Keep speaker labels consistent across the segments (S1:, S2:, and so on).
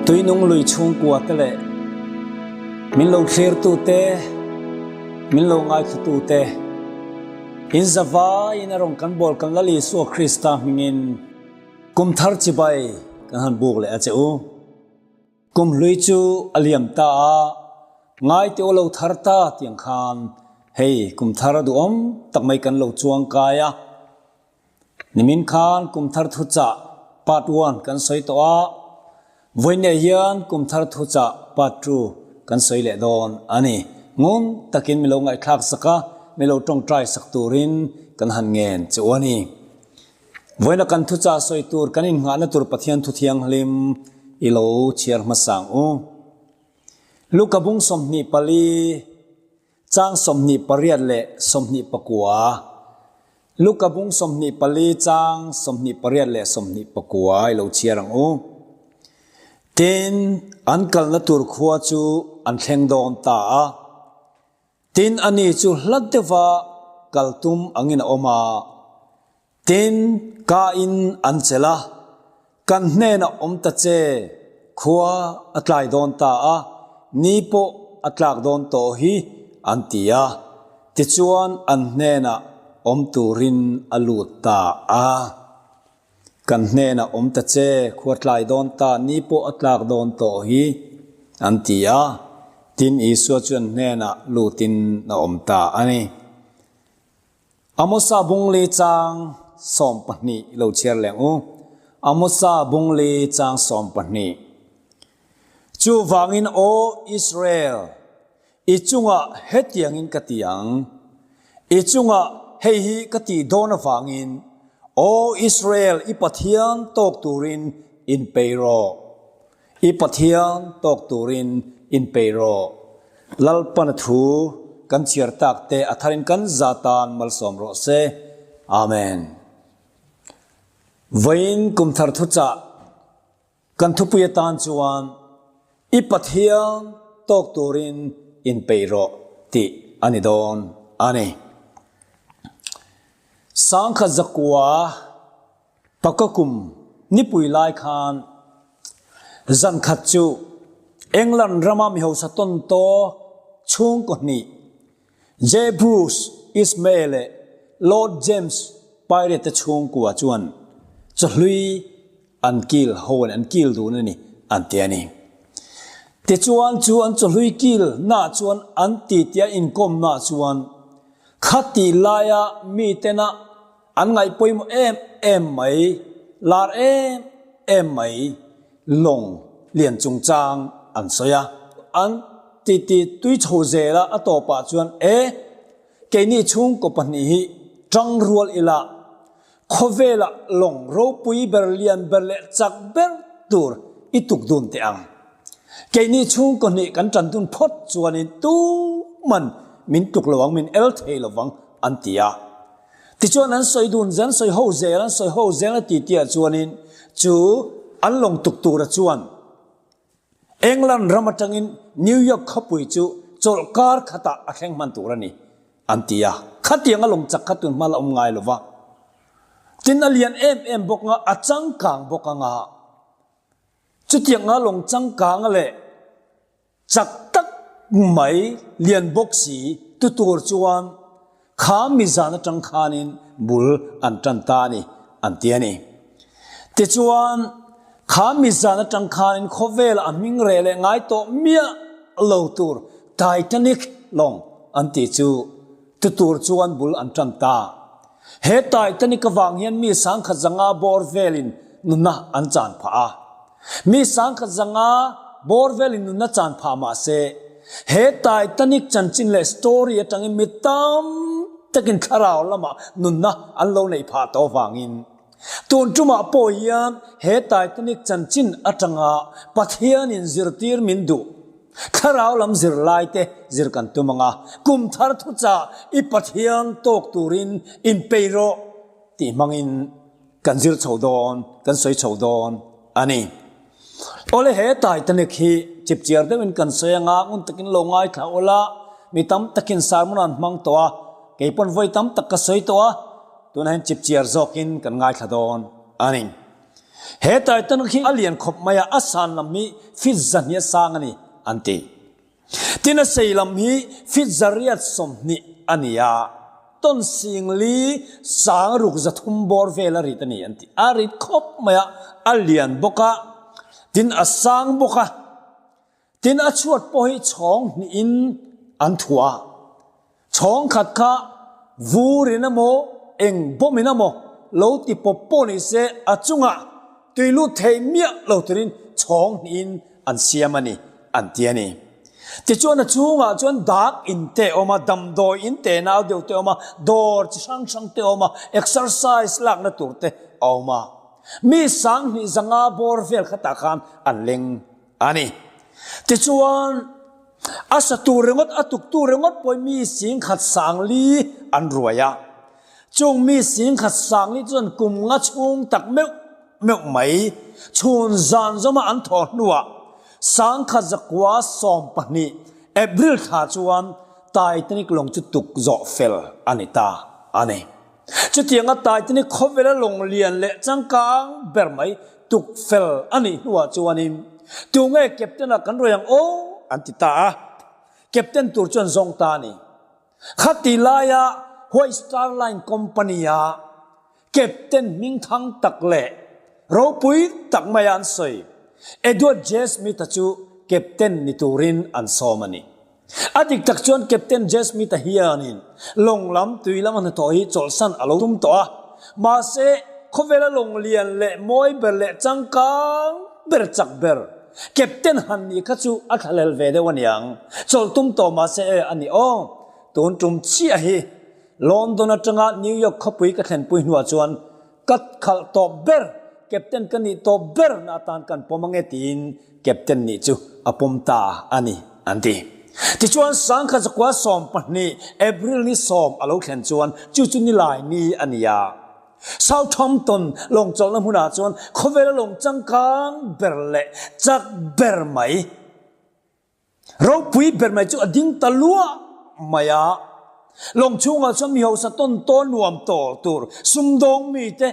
S1: Tuinung lui chhungkua te leh min lo thlirtu te, min lo ngaithla te, in zavaiin a rawn kan bawl kan Lal Isua Krista hmingin kum thar chibai kan han buk leh a che u. Kum hlui chu a liam ta a, ngai te u lo thar ta tiang khan hei kum thar a duhawm tak mai kan lo chuang kai a. Nimin khan kum thar thuchah part one kan sawi tawh a, vawiinah hian kum thar thuchah part two kan sawi leh dawn a ni. Ngun takin milo ngaihthlak sak a, milo tawngtai sak turin kan han ngen che u a ni. Vawiina kan thuchah sawi tur kan innghahna tur Pathian thu thianghlim i lo chhiar hmasang u. Luka bung 24, chang 28 leh 29. Luka bung 24, chang 28 leh 29 i lo chhiar ang u. Tin, an kalna tur khua chu an thleng dawn ta a. Tin, ani chu hlat deuha kal tum angin a awm a. Tin, ka in an chelh a, Kan hnenah awm ta che, khua a tlai dawn ta a, ni pawh a tlak dawn tawh hi, an ti a. Tichuan an hnenah awm turin a lut ta a. Kan hnenah awm ta che, khua tlai dawn ta, ni pawh a tlak dawn tawh hi, an ti a. Tin, Isua chuan hnenah lutin a awm ta a ni. Amosa bungli chang 12 lo chhiar leng u. Amosa bungli chang 12. Chuvangin aw Israel, i chungah hetiangin ka ti ang, i chungah hei hi ka tih dawn avangin, aw Israel, i Pathian tawk turin inpei rawh. I Pathian tawk turin inpei rawh. Lalpana thu kan chhiar tak te a tharin kan za tan malsawm rawh se. Amen. Vawiin kumthar thuchah Kan thupui atan chuan i Pathian tawk turin inpeih rawh tih a ni dawn a ni. Sangkha zakua paka kum nipui lai khan zan khat chu England rama mihosa tawntaw chhungkaw hnih J. Bruce Ismay leh Lord James Pirate te chhungkua chuan chawhlui An kil ho an kil dun a ni, an ti a ni. Tichuan chu an chawhlui kil na chuan an ti tia inkawm na chuan khati laia mi tena an ngaih pawimawh em em mai, lar em em mai lawng lian chungchang an sawi a. An ti ti tui chho zela a tawpah chuan e, keini chhungkaw pahnih hi tang rual ila, Khawvelah lawng ropui ber lian ber leh chak ber tur i tuk dun teh ang. Keini chhungkaw hnih kan tan dun phawt chuanin tuman min tuk lo ang, min el thei lo vang an ti a. Tichuan an sawi dun zel, an sawi ho zel, an sawi ho zel a ti tihah chuanin chu an lawng tuk tura chuan England ram atangin New York khawpui chu chawlhkar khatah a thleng hman tur a ni, an ti a. Khatiang a lawng chak kha tun hma la awm ngai lo va. Tin, a lian em em bawk nga, a changkang bawk anga. Chutiang a lawng changkang leh chak tak mai lian bawk si tu tur chuan kha mizan atang khanin bul an tan ta a ni, an ti a ni. Tichuan, kha mizan atang khanin khawvela a hming reh leh ngai tawh miah lo tur Titanic lawng an tih chu tu tur chuan bul an tan ta. He Titanic avang hian mi sangkhat zanga bawr velin nunna an chan phah a. Mi sangkhat zanga bawr velin nunna chan phah mah se, he Titanic chanchin leh story atangin mi tam takin thlarau lamah nunna an lo neih phah tawh avangin tun tumah pawh hian he Titanic chanchin atanga Pathianin zirtir min duh thlarau lam zirlai te zir kan tum anga kum thar thuchah i Pathian tawk turin inpei rawh tih hmangin Kan zir chho dawn, kan sawi chho dawn a ni. Awle he Titanic hi chipchiar deuhin kan sawi anga ngun takin lo ngaithla ula, mi tam takin sermon an hmang tawh a, kei pawn vawi tam tak ka sawi tawh a, tunah hian chipchiar zawkin kan ngaithla dawn a ni. He Titanic hi a lian khawp mai a, a san lam hi feet 200 a sang a ni, an ti. Tin a sei lam hi feet 120 a ni a, ton 4000 600 bawr vel a rit a ni, an ti. A rit khawp mai a, a lian bawk a, tin a sang bawk a. Tin, a chhuat pawh hi chhawng hnihin an thuah a, chhawng khat kha vurin emaw eng bawmin emaw lo ti pawp pawh ni se a chungah tui lut thei miah lo turin chhawng hnihin an siam a ni, an ti a ni. Tichuan a chhungah chuan dak in te a awm a, damdawi in te nau deuh te a awm a, dawr chi hrang hrang te a awm a, exercise lakna tur te a awm a. Mi 2500 bawr vel khatah khan an leng A ni. Tichuan, a satu ringawt, a tuktu ringawt pawhin mi 10,040 an ruai a. Chung mi 10,040 chuan kum nga chhung tak meuh meuh mai chhun zan zawma an thawh hnuah 1912 April thla chuan Titanic lawng chu tuk zawh fel a ni ta a ni. Chutianga Titanic khawvela lawng lian leh changkang ber mai tuk fel a nih hnuah chuanin tunge captain ah kan rawi ang aw an ti ta a, captain tur chuan zawng ta a ni. Khati laia White Star Line Company a captain hmingthang tak leh ropui tak maia an sawi Edward J. Smith-a chu captain ni turin an sawm a ni. A dik tak chuan Captain J. Smith-a hianin lawng lam tui lama hnathawh hi chawlhsan a lo tum tawh a. Mahse, khawvela lawng lian leh mawi ber leh changkang ber chak ber Captain han nih kha chu a thlahlel ve deuh a niang. Chawlh tum tawh mahse e a ni aw. Tun tum chiah hi London atanga New York khawpui ka thlenpui hnuah chuan Ka khalh tawp ber, Captain ka nih tawp ber na atan kan pawm ange tiin Captain nih chu a pawm ta a ni, an ti. Tichuan 1912 April ni 10 a lo thlen chuan chu chu nilai ni a ni a. Southampton lawng chawlhna hmunah chuan khawvela lawng changkang ber leh chak ber mai, Ropui ber mai chu a ding ta luah mai a, lawng chhungah chuan mi hausa tawn tawn nuam tawr tur sumdawng mite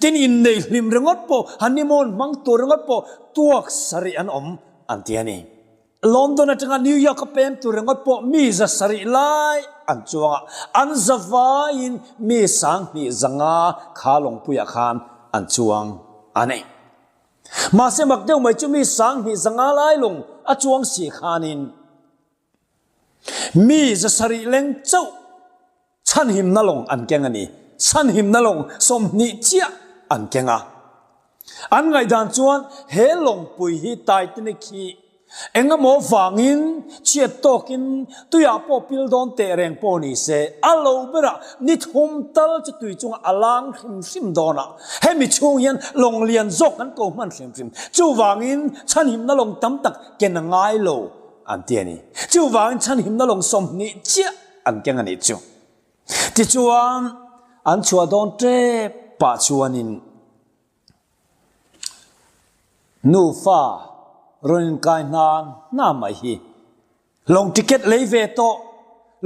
S1: tin inneih hlim ringawt pawh honeymoon hmang tur ringawt pawh tuak sarih an awm an ti a ni. London atanga New York a pem tur ringawt pawh mi 700 lai an chuang a, an za vaiin mi 2500 kha lawngpuiah khan an chuang a ni. Mahse mak deuh mai chu mi 2500 lai lawng a chuang si khanin mi 700 leng chauh chhanhimna lawng an keng a ni. Chhanhimna lawng 20 chiah an keng a. An ngaihdan chuan he lawngpui hi Titanic hi Engemaw vangin chhiat tawkin tuiah pawh pil dawn teh reng pawh ni se, a lo berah ni thum tal chu tui chungah a lang hrim hrim dawn a. Hemi chhung hian lawng lian zawk kan ko hman hrim hrim. Chuvangin chhanhimna lawng tam tak ken a ngai lo an ti a ni. Chuvangin chhanhimna lawng 20 chiah an keng a nih chu. Tichuan an chhuah dawn tep pah chuanin. Nufa rawn inkai hna hna mai hi. Lawng ticket lei ve tawh,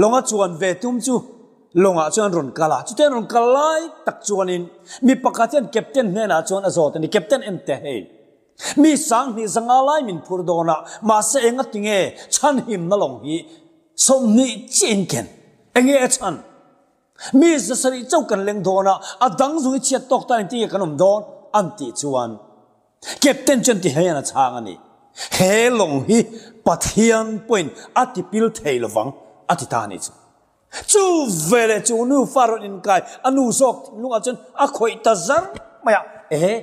S1: lawng a chuan ve tum chu lawngah chuan rawn kal a. Chutiang rawn kal lai tak chuanin mi pakhat hian captain hnenah chuan a zawt a ni, Captain en teh hei, mi 2500 lai min phur dawn a, mahse enga tinge chhanhimna lawng hi 20 chiah in ken, enge a chhan? Mi 700 chauh kan leng dawn a, a dang zung i chhiat tawk ta engtin nge kan awm dawn? an tih chuan Captain chuan ti hian a chhang a ni, He lawng hi Pathian pawhin a tipil thei lovang a ti ta a nih chu. Chu veleh chu nufa rawn inkai a nu zawk thinlungah chuan a khawih ta zar mai a, Ehe,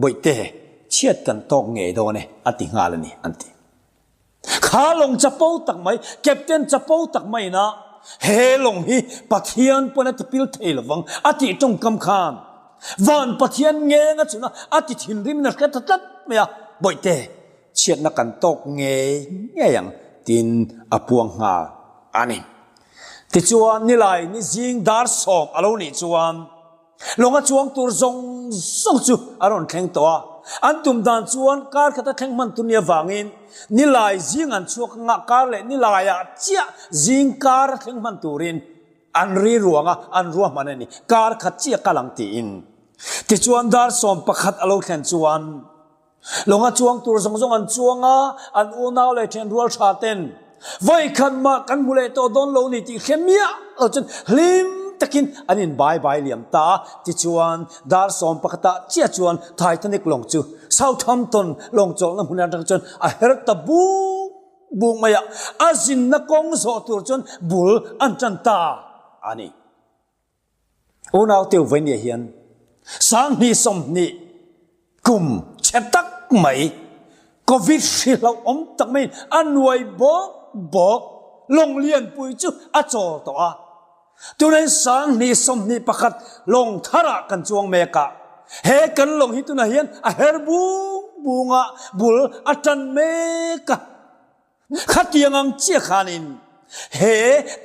S1: Bawihte, chhiat kan tawk ngei dawn e a ti nghal a ni an ti. Kha lawng chapo tak mai, Captain chapo tak mai ina he lawng hi Pathian pawn a tipil thei lovang a tih tawngkam khan van Pathian ngeng a chhun a, a ti thinrim in a hre ta tlat mai a, Bawihte, chhiatna kan tawk ngei ngei ang tiin a puang nghal a ni. Tichuan nilai ni zing dar 10 a lo nih chuan, Lawng a chuang tur zawng zawng chu a rawn thleng tawh a, an tum dan chuan kar khat a thleng hman tur ni avangin nilai zing an chhuak anga kar leh nilaiah chiah zing kar a thleng hman turin an ri ruang a, an ruahman a ni, kar khat chiah kal ang tiin. Tichuan dar 11 a lo thlen chuan Lawnga chuang tur zawng zawng an chuang a, an unau leh ṭhian rual ṭha ten vawikhat mah kan hmu leh tawh dawn lo ni tih hre miah lo chuan hlim takin an in bai bai liam ta a. Tichuan dar 11 ah chiah chuan Titanic lawng chu Southampton lawng chawlhna hmun atang chuan a her ta bung bung mai a, a zinna kawng zawh tur chuan bul an ṭan ta a ni. Unau teu vawinia hian 2020 kum chhe tak mai Covid hri hlauhawm tak maiin a nuai bawk bawk lawng lianpui chu a chawl tawh a. Tunah 2021 lawng tharah kan chuang mek a. He kan lawng hi tunah hian a her bung bung a, bul a tan mek a. Khatiang ang chiah khanin he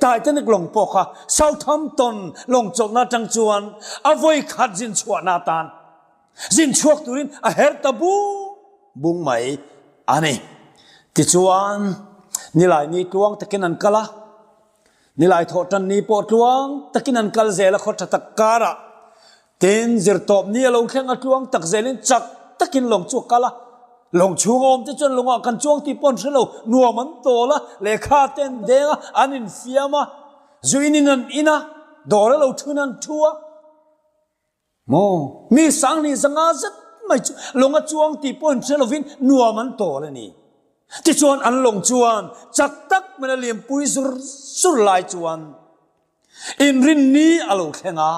S1: Titanic lawng pawh kha Southampton lawng chawlhna atang chuan a vawi khat zin chhuahna atan zin chhuak turin a her ta bung bung mai a ni. Tichuan, nilai ni tluang takin an kal a, nilai thawh tan ni pawh tluang takin an kal zel a, khaw tha tak karah Tin, zirtawp ni a lo thleng a tluang tak zelin chak takin lawng chu a kal a. Lawng chhunga awm te chuan lawngah kan chuang tih pawh an hre lo, nuam an tawl a, lehkha te an deng a, an infiam a, zu inin an in a, dawr a lo thuin an thu a. Maw? Mi 20,500 zet mai chu lawng a chuang tih pawh inhre lovin nuam an tawl a ni. Tichuan an lawng chuan chak tak mai a liampui zur zur lai chuan Inrinni a lo thleng a,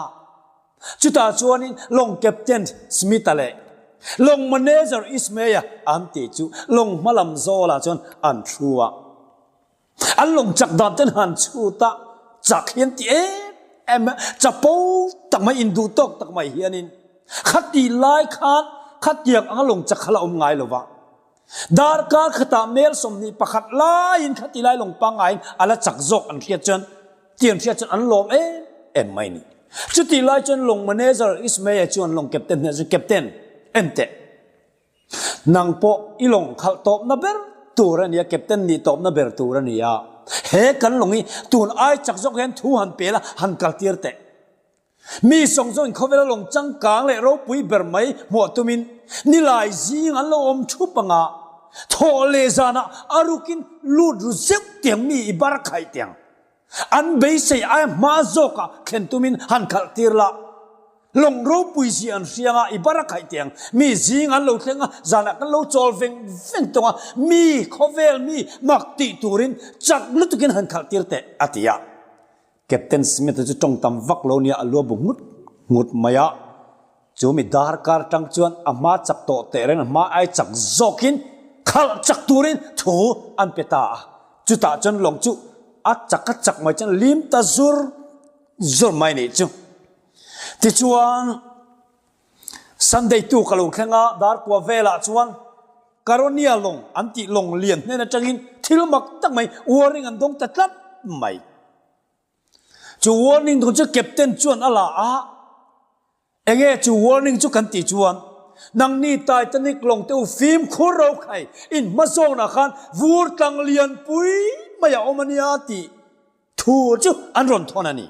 S1: chutah chuanin lawng captain Smith-a leh lawng manager Ismay-a an tih chu lawng hma lam zawlah chuan an thu a. An lawng chak dan ten han chhut a, chak hian ti em em a, chapo tak mai, induh tawk tak mai hianin khati lai khan khatiang anga lawng chak kha la awm ngai lo va. Darkar khatah mel 21 laiin khati lai lawng pangaiin a la chak zawk an hriat chuan ti an hriat chuan an lawm em em mai ni. Chutih lai chuan lawng manager Ismaya chuan lawng captain hnenah chuan captain en teh nang pawh i lawng khalh tawpna ber tur a nia captain nih tawpna ber tur a nia he kan lawng hi tun ai chak zawk hian thu han pe la han kal tir teh. Mi zawng zawngin khawvela lawng changkang leh ropui ber mai hmuah tumin nilai zing an lo awm thup anga thawh leh zanah a rukin lut ru zeuh tiang mi i bar khaih tiang an beisei aia hma zawkah thlen tumin han khalh tir la. Lawng ropui zia an hrianga i bar a khaih tiang mi zing an lo thleng a zanah kan lo chawl veng veng tawng a mi khawvel mi mak tih turin chak lutukin han khalh tir teh a ti a. Captain Smith-a chu tawng tam vak lo nia a lua bu ngut ngut mai a, chu mi darkar tang chuan a hma chak tawh teh reng a hma ai chak zawkin khalh chak turin thu an pe ta a, chutah chuan lawng chu a chak a chak mai chuan lim ta zur zur mai nih chu. Tichuan Sunday tuk a lo thleng a, dar kua velah chuan Caronia lawng an tih lawng lian hnen atangin thil mak tak mai warning an dawng ta tlat mai. Chu warning dawng chu captain chuan a la a, enge chu warning chu kan tih chuan nangni Titanic lawng te u fimkhur ro khai in hma zawnah khan vur tlang lian pui mai a awm a nia tih thu chu an rawn thawn a ni.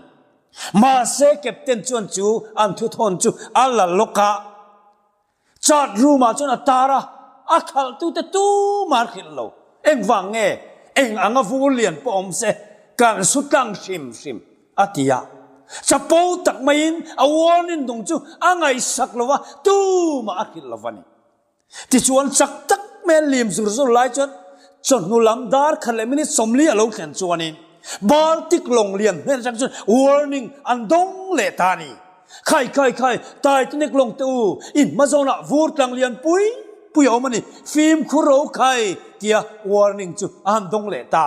S1: Mahse captain chuan chu an thu thawn chu a la lawk a. Chat room ah chuan a tar a, a khalhtute tumah an hrilh lo. Engvang nge? Eng anga vur lian pawh awm se, kan su tlang hrim hrim, a ti a. Chapo tak maiin a warning dawng chu a ngaihsak lo va, tumah a hrilh lo va ni. Tichuan chak tak mai an lim zur zur lai chuan chawhnu lam dar khat leh minute 40 a lo thlen chuanin Baltic lawng lian hnen atang chuan warning an dawng leh ta a ni. Khai khai khai, Titanic lawng te u, in hma zawnah vur tlang lian pui pui a awm a ni, fimkhur ro khai tia warning chu a han dawng leh ta.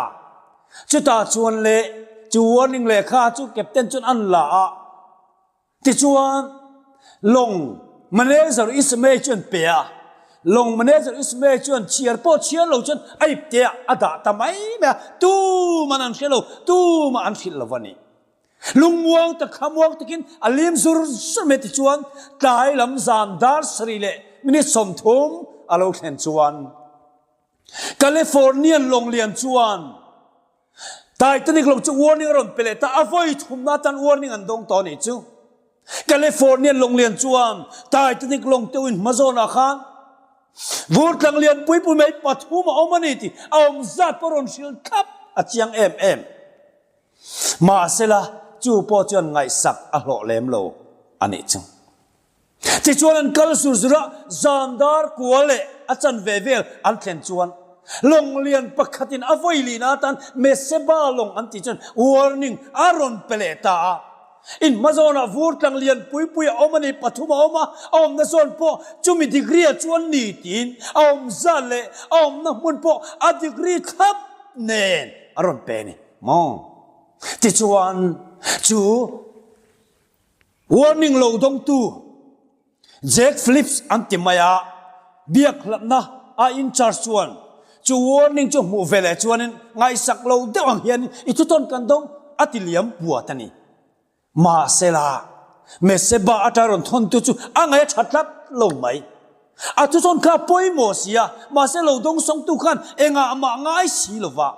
S1: Chutah chuan leh chu warning lehkha chu captain chuan an la a, tichuan lawng manager Ismay chuan pe a, lawng manager Ismay chuan chhiar pawh chhiar lo chuan a ipte ah a dah ta mai mai a, tuman an hre lo, tumah an hrilh lo a ni. Lungmuang tak khamuang takin a lim zur zur mai tichuan tlai lam zan dar sarih leh minute 30 a lo thlen chuan Californian lawng lian chuan Titanic lawng chu warning a rawn pe leh ta, a vawi thumna atan warning an dawng tawh a nih chu. Californian lawnglian chuan Titanic lawng teuhin hma zawnah khan vur tlang lian pui pui mai pathum a awm a ni tih a awm zat pawh rawn hrilh thlap a chiang em em. Mahsela chu pawh chuan ngaihsak a hlawh lem lo a nih chu. Tichuan an kal sur sur a, zan dar kua leh a chanve vel an thlen chuan lawng lian pakhatin a vawi lihna atan Meseba lawng an tih chuan warning a rawn pe leh ta a. In hma zawnah vur tlang lian pui pui a awm a ni, pathum a awm a, a awmna zawn pawh chumi degree ah chuan ni tiin a awm zat leh a awmna hmun pawh a degree thlap nen a rawn pe a ni maw? Tichuan chu Warning lo dawngtu Jack Phillips an ti mai a, biak hlatna a in charge chuan chu warning chu hmuh ve leh chuanin ngaihsak lo deuh ang hianin i thutawn kan dawng a ti liam puat a ni. Mahsela, Meseba atang rawn thawntu chu a ngaih a tha tlat lo mai. A thutawn kha a pawimawh si a, mahse lo dawngsawngtu khan engah mah ngai si lo va.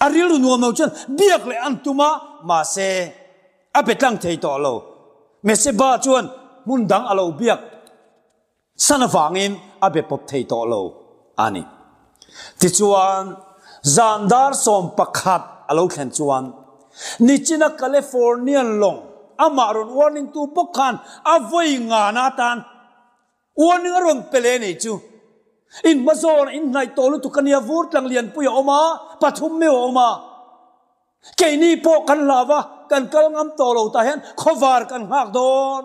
S1: A rilru nuam lo chuan biak leh an tum a, mahse a be tlang thei tawh lo. Meseba chuan hmun dang a lo biak san avangin a be pawp thei tawh lo a ni. Tichuan, zan dar 11 a lo thlen chuan nichina Californian lawng amah rawn warning tu bawk khan a vawi ngana atan Warning a rawn pe leh nei chu. In hma zawn in hnaih tawh lutuk a nia, vur tlang lianpui a awm a, pathum meuh a awm a. Keini pawh kan hlau a, kan kal ngam tawh lo tah hian khawvar kan nghak dawn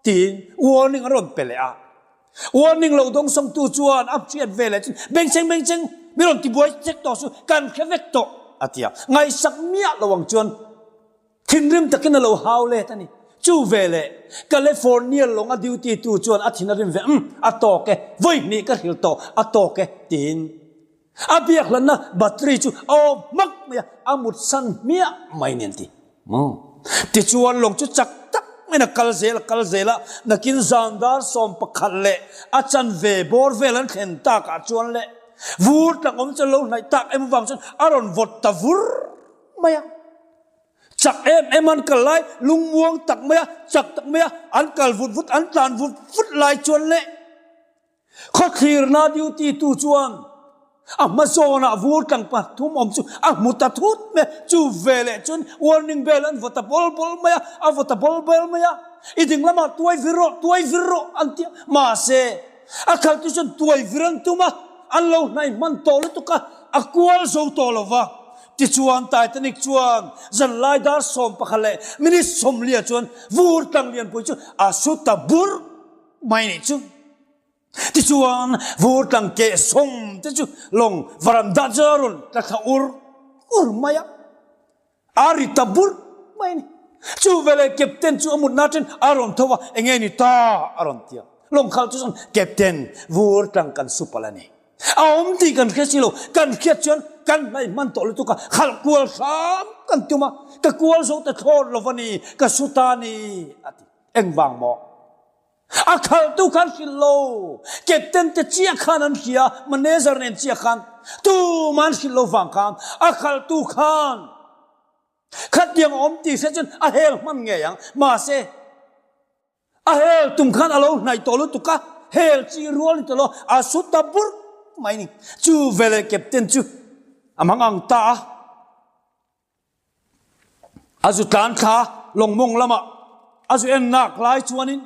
S1: tiin warning a rawn pe leh a. Warning lo dawngsawngtu chuan a hriat ve leh chuan bengchheng bengchheng mi rawn tibuai chek tawh su, kan hre vek tawh a ti a. Ngaihsak miah lo ang chuan Thinrim takin a lo hau let a ni. Chu veleh California lawnga duty tu chuan a thin a rim ve, Umm, a tawk e, vawi hnih ka hrilh tawh, a tawk e, tiin a biak hlanna battery chu a awm hmak mai a, a mutsan hmiah mai ni an ti. Maw? Tichuan lawng chu chak tak maiin a kal zel a kal zel a, nakin zan dar 11 leh a chanve bawr vel an thlen takah chuan leh vur tlang awm chu a lo hnaih tak em avang chuan a rawn vawt ta vur mai a. Chak em em an kal lai, lungmuang tak mai a, chak tak mai a, an kal vut vut, an tlan vut vut lai chuan leh khawthlirna duty tu chuan a hma zawnah vur tlang pathum awm chu a hmu ta thut mai a, chu veleh chuan warning bell an vaw ta bawl bawl mai a, a vaw ta bawl bawl mai a, i ding lamah tuai vir rawh, tuai vir rawh an ti a, mahse a khaltu chuan tuai vir an tum a, an lo hnaih hman tawh lutuk a, a kual zo tawh lo va. Tichuan Titanic chuan zanlai dar 11 leh minute 40 chuan vur tlang lianpui chu a su ta bur mai nih chu. Tichuan vur tlang keh sawm te chu lawng varanda chu a rawn tla thla ur ur mai a, a ri ta bur mai a ni. Chu veleh Captain chu a mutna atangin a rawn tho a, enge ni ta a rawn ti a. Lawng khal chu chuan Captain vur tlang kan su palh a ni. A awm tih kan hre si lo, kan hriat chuan kan hnaih hman tawh lutuk a, khalh kual hram kan tum a, ka kual zo ta thlawt lo va ni, ka su ta ni a ti. Engvang maw? A khalhtu khan hrilh lo, captain te chiah khan an hria, manager nen chiah khan, tumah an hrilh lo vang khan, a khalhtu khan khatiang a awm tih hria chuan a hel hman ngei ang, mahse, A hel tum khan a lo hnaih tawh lutuk a, hel chi rual ni tawh lo, a su ta burh mai ni. Chu veleh captain chu a hmang ang ta a, a zu tlan thla lawng mawng lamah a zu en nak lai chuanin,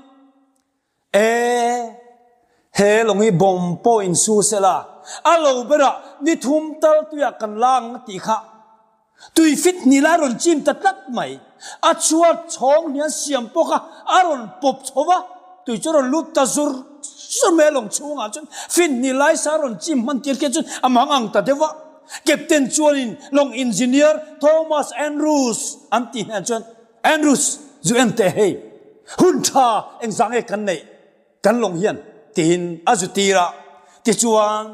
S1: E, he lawng hi bomb pawh in su sela, a lo berah ni thum tal tuiah kan la ang a tih kha. Tui fit hnih lai a rawn chim ta tlat mai. A chhuat chhawng hnian siam pawh kha a rawn pawp chho va, tui chu a rawn lut ta zur zur mai a lawng chhungah chuan fit hnih lai sa a rawn chim hman tir khian chuan a mang ang ta deuh a. Captain chuanin lawng engineer Thomas Andrews an tih hnen chuan, Andrews, zu en teh hei, hun tha engzah nge kan neih kan lawng hian? tiin a zu tir a. Tichuan.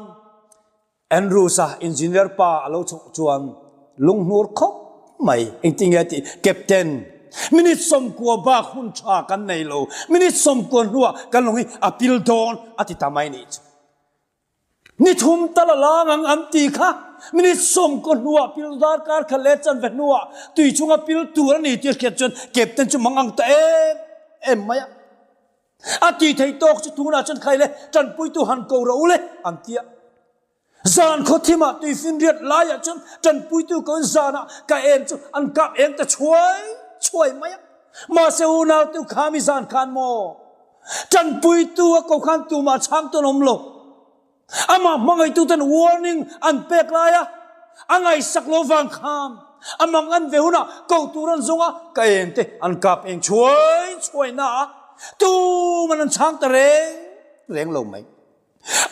S1: Andrews-a engineer pa a lo chhoh chuan lunghnur khawp mai. Engtin nge tih? Captain, minute 90 bak hun tha kan nei lo. Minute 90 hnuah kan lawng hi a pil dawn a ti ta mai nih chu. Ni thum tal a lang ang an ti kha. Minute sawmkaw hnuah pil darkar khat leh chanve hnuah tui chunga pil tur a ni tih a hriat chuan captain chu mang ang ta em em mai a. A tih theih tawk chu tunah chuan khai le tanpuitu han ko rawh u le an ti a. Zan khaw thimah tuifinriat laiah chuan tanpuitu ko in zanah ka en chu an kap eng ta chhuai chhuai mai a. Mahse unautu kha mi zan khan maw tanpuitu a ko khan tumah chhang tawn awm lo. Amah hmangaihtuten warning an pek laia a ngaihsak lo vang khan a mang an ve hunah ko tur an zawng a, ka eng te an kap eng chhuai chhuai na a, tuman an chhang ta reng reng lo mai.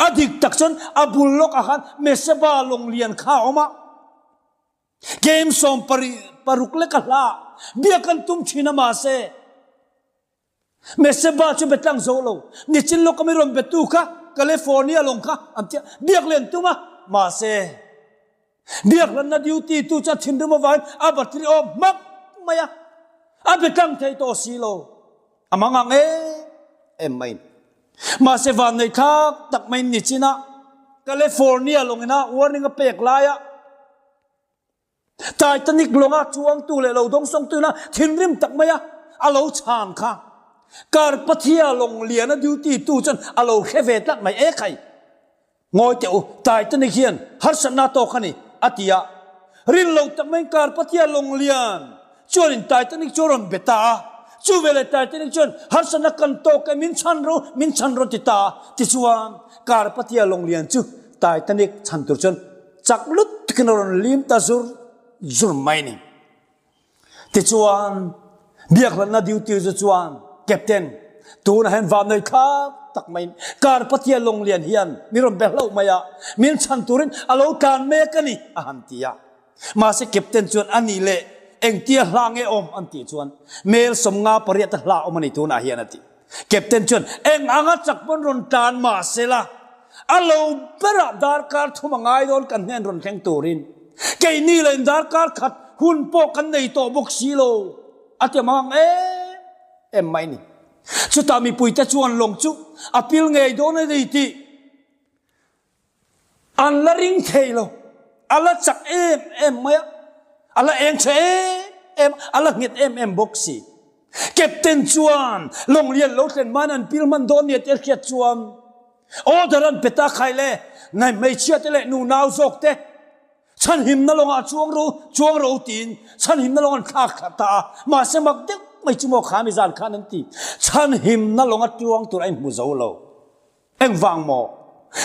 S1: A dik tak chuan a bul lawkah khan Meseba lawnglian kha a awm a, Game 16 leka hla biak an tum thin a mahse, Meseba chu betlang zo lo, nichin lawka mi rawn betu kha California lawng kha an tia, biak len tum a, mahse biak hlanna duty tu chu a thinrim avangin a battery off hmak mai a, a betlang thei tawh si lo, a mang ang em em mai. Mahse vannei thlak tak maiin nichin a California lawngina warning a pek laia Titanic lawnga chuangtu leh lo dawngsawngtuina thinrim tak maia a lo chhan kha Carpathia lawng liana duty tu chuan a lo hre ve tlat mai e khai. Ngawi teh u, Titanic hian harsatna tawk a ni, a ti a. Rin lo tak maiin Carpathia lawng lian chuanin Titanic chu a rawn be ta a. Chu veleh Titanic chuan harsatna kan tawk e, min chhan rawh, min chhan rawh ti ta a. Tichuan Carpathia lawng lian chu Titanic chhan tur chuan Chak lutukin a rawn lim ta zur zur mai ni. Tichuan, biakhlanna duty chu chuan Captain, tunah hian vannawi thlak tak maiin kar Pathian lawnglian hian min rawn be hlauh mai a, min chhan turin a lo tlan mek a ni, a han ti a. Mahse Captain chuan a nih leh engtia hla nge awm an tih chuan mel 58 a hla awm a ni tunah hian a ti. Captain chuan eng anga chak pawn rawn tlan mah se la, a lo berah darkar thum a ngai dawn kan hnen rawn thleng turin. Keini leh in darkar khat hun pawh kan nei tawh bawk si lo, a ti mang ang em em mai ni. Chutah mipuite chuan lawng chu a pil ngei dawn a ni tih An la ring thei lo. A la chak em em mai a. A la eng tha em em a. A la nghet em em bawk si. Captain chuan lawnglian lo thlen hmain an pil hman dawn nia tih a hriat chuan order an pe ta khai le, nai hmeichhia te leh nunau zawk te chhanhimna lawngah chuang ro chuang ro tiin chhanhimna lawng an thlak thla ta a. Mahse mak deuh mai chu maw kha mi zan khan an ti. Chhanhimna lawnga tuang tur a inhmu zo lo. Engvang maw?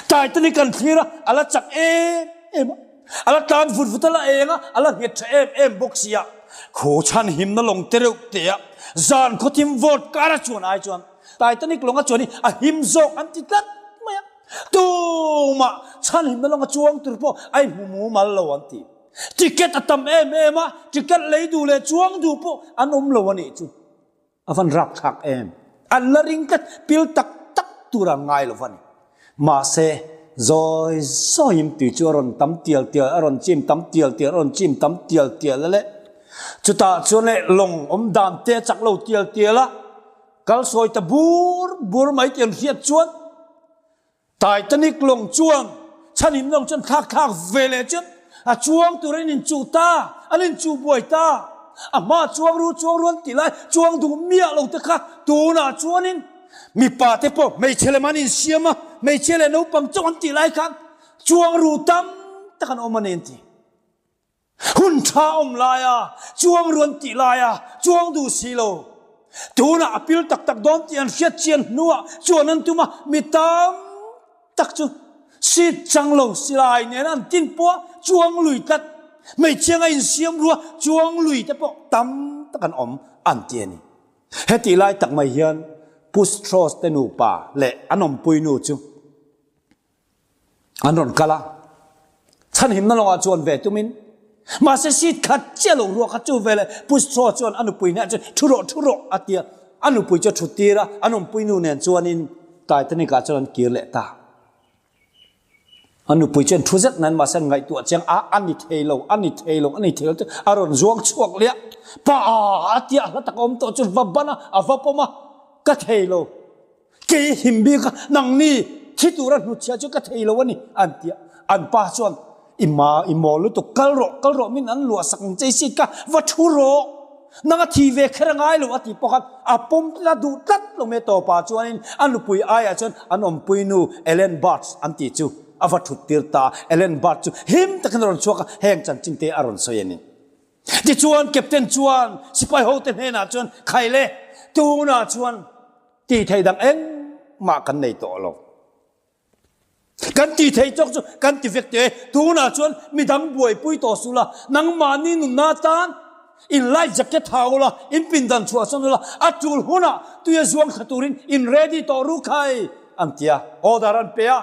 S1: Titanic kan thlir a, a la chak em em a, a la tlan vut vut a la eng a, a la nghet tha em em bawk si a. Khaw chhan himna lawng te reuh te a, zan khawthim vawt kar a chuan ai chuan Titanic lawng a chuan hi a him zawk an ti tlat mai a. Tumah chhan himna lawng a chuang tur pawh a inhmu mumal lo an ti. Ticket a tam em em a, ticket lei duh leh chuang duh pawh an awm lo a nih chu. A van rapthlak em? An la ring tlat, pil tak tak tur an ngai lo va ni. Mahse, zawi zawiin tui chu a rawn tam tial tial, a rawn chim tam tial tial, a rawn chim tam tial tial a le. Chutah chuan leh lawng awm dan te a chak lo tial tial a, kal sawi ta bur bur mai tih an hriat chuan, Titanic lawng chuan chhanhim lawng chuan thlak thlak ve leh chuan a chuang tur an inchuh ta, an inchuh buai ta. A hma chuang ru chuang ru an tih lai chuang duh miah lo te kha tunah chuanin mipa te pawh hmeichhe lem an insiam a, hmeichhia leh naupang chauh an tih lai khan chuang ru tam tak an awm a ni an ti. Hun tha awm laia chuang ruan tih laia chuang duh si lo. Tunah a pil tak tak dawn tih an hriat chian hnuah chuan an tum a, mi tam tak chu seat chang lo silai nen an tin pawh a chuang lui tlat. Hmeichhia nga insiam rua chuang lui te pawh tam tak an awm an ti a ni. Hetih lai tak mai hian Pu Strauss te nupa leh an awmpui nu chu An rawn kal a, chhanhimna lawngah chuan ve tumin. Mahse seat khat chiah lo ruah kha chu veleh Pu Straw chuan a nupui hnenah chuan thu rawh, thu rawh a ti a. A nupui chu a thut tir a, an awmpui nu nen chuanin Titanic ah chuan an kir leh ta. A nupui chuan thu zet nain mahse an ngaihtuah chiang a, a ni thei lo, a ni thei lo, a ni thei lo chuan a rawn zuang chhuak leh a. Pa a tia hla tak a awm tawh chu va ban a, a va pawm a, ka thei lo. Kei him bik a, nangni thi tura hnutchhia chu ka thei lo a ni, an ti a. An pa chuan, I ma, i mawl lutuk, kal rawh, kal rawh min an luah sak ang che i seat kha va thu rawh, nang a thi ve kher a ngai lo a ti pawh khan a pawm tlat a duh tlat lo mai tawpah chuanin a nupui aiah chuan an awmpui nu Ellen Bartz an tih chu a va thut tir ta a, Ellen Bartz chu him takin a rawn chhuak a, heng chanchin te a rawn sawi a ni. Tichuan Captain chuan sipai hote hnenah chuan khai le, tunah chuan tih theih dang engmah kan nei tawh lo. Kan ti thei chawk chu kan ti vek teh e. Tunah chuan midang buaipui tawh suh la, nangmahni nunna atan in life jacket ha ula, in pindan chhuahsan ula, a tul hunah tuia zuang thla turin in ready tawh ru khai an ti a, order an pe a.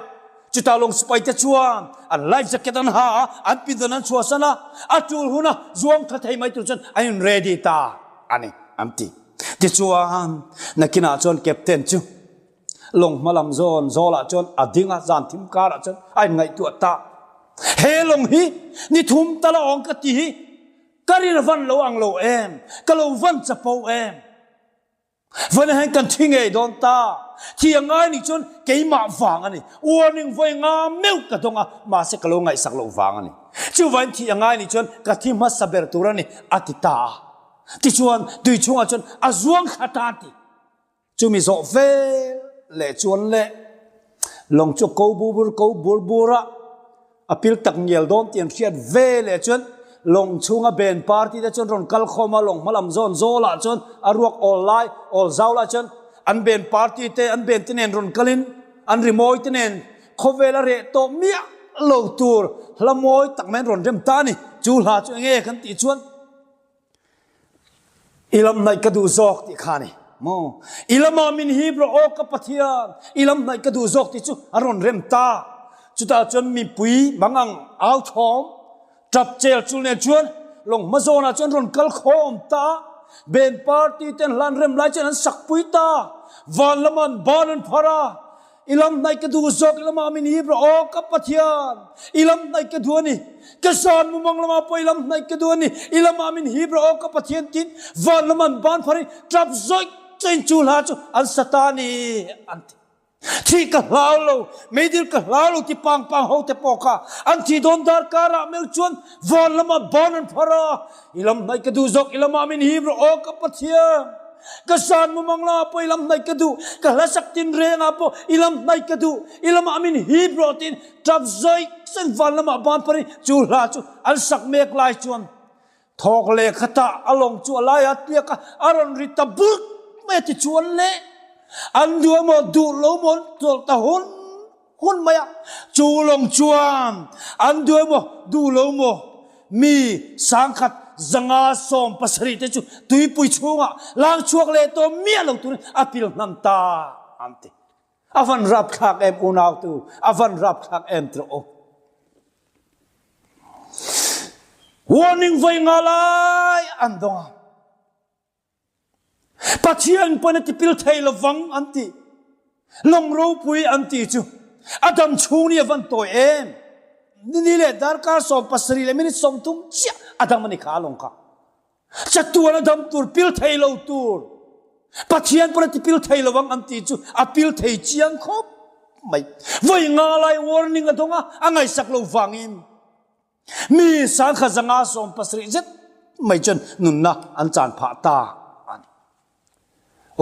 S1: Chutah lawng sipai te chuan an life jacket an ha a, an pindan an chhuahsan a, a tul huna zuang thla thei mai tur chuan an in ready ta a ni an ti. Tichuan nakinah chuan captain chu Lawng hma lam zawn zawlah chuan a ding a, zan thim karah chuan a inngaihtuah ta. He lawng hi ni thum tal a awng ka ti hi ka rin van lo ang lo em, ka lo van chapo em. Vawiin hian kan thi ngei dawn ta, thi a ngai nih chuan keimah vang a ni, warning vawi nga meuh ka dawng a, mahse ka lo ngaihsak loh vang a ni. Chuvangin thi a ngai nih chuan ka thi hmasa ber tur a ni, a ti ta a. Tichuan tui chhungah chuan a zuang thla ta a ti. Chumi zawh vel leh chuan le lawng chu ko bu bur ko bur bur a, a pil tak ngial dawn tih an hriat ve leh chuan lawng chhunga ben party te chuan rawn kal khawm a, lawng hmalam zawn zawlah chuan a ruak awl lai awl zau lai chuan an ben party te an ben te nen rawn kalin an rimawi te nen khawvel a reh tawh miah lo tur hla mawi tak mai an rawn rem ta a ni. Chu hla chu enge kan tih chuan. I lam hnaih ka duh zawk tih kha a ni maw? I lamah min hip rawh aw ka Pathian, i lam hnaih ka duh zawk tih chu a rawn rem ta. Chutah chuan mipui mangang au thawm, tap chel chul nen chuan lawng hma zawnah chuan rawn kal khawm ta. Ben party ten hla an rem lai chuan an sakpui ta. Van lamah an ban an phar a, I lam hnaih ka duh zawk, i lamah min hip rawh, aw ka Pathian, i lam hnaih ka duh a ni. Ka zan mumang lamah pawh i lam hnaih ka duh a ni, i lamah min hip rawh, aw ka Pathian tiin van lam an ban pharin tap zawih zawih chu hla chu an sa ta a ni an ti. Thih ka hlau lo, meidil ka hlau lo ti pang pang ho te pawh kha an thih dawn darkarah meuh chuan van lamah ban an phar a, i lam hnaih ka duh zawk, i lamah min hip rawh, aw ka Pathian. Ka san mumang lamah pawh i lam hnaih ka duh, ka hlasak tinrengah pawh i lam hnaih ka duh, i lamah min hip rawh tiin tap zawih zawih van lamah ban parin chu hla chu an sak mek lai chuan thawk leh khatah a lawng chu a laia tliak a, a rawn ri ta burh mai a tichuan le an duh emaw duh lo maw an chawlh ta hun hun mai a, chu lawng chuan an duh emaw duh lo maw mi sangkhat 570 te chu tuipui chhungah lang chhuak leh tawh miah lo turin a pil hnam ta an ti. A van rapthlak em unautu, a van rapthlak em trawh u. Warning vawi nga lai an dawng a. Pathian pawn a tipil thei lovang an ti. Lawng ropui an ti chu a dam chhung ni a van tawi em? Ni leh darkar 17 leh minute 30 chiah a dam a ni kha a lawng kha. Chatuan a dam tur pil thei lo tur. Pathian pawn a tipil thei lovang an ti chu a pil thei chiang khawp mai. Vawi nga lai warning a dawng a, a ngaihsak lo vangin. Mi 1570 zet mai chuan nunna an chan phah ta a ni.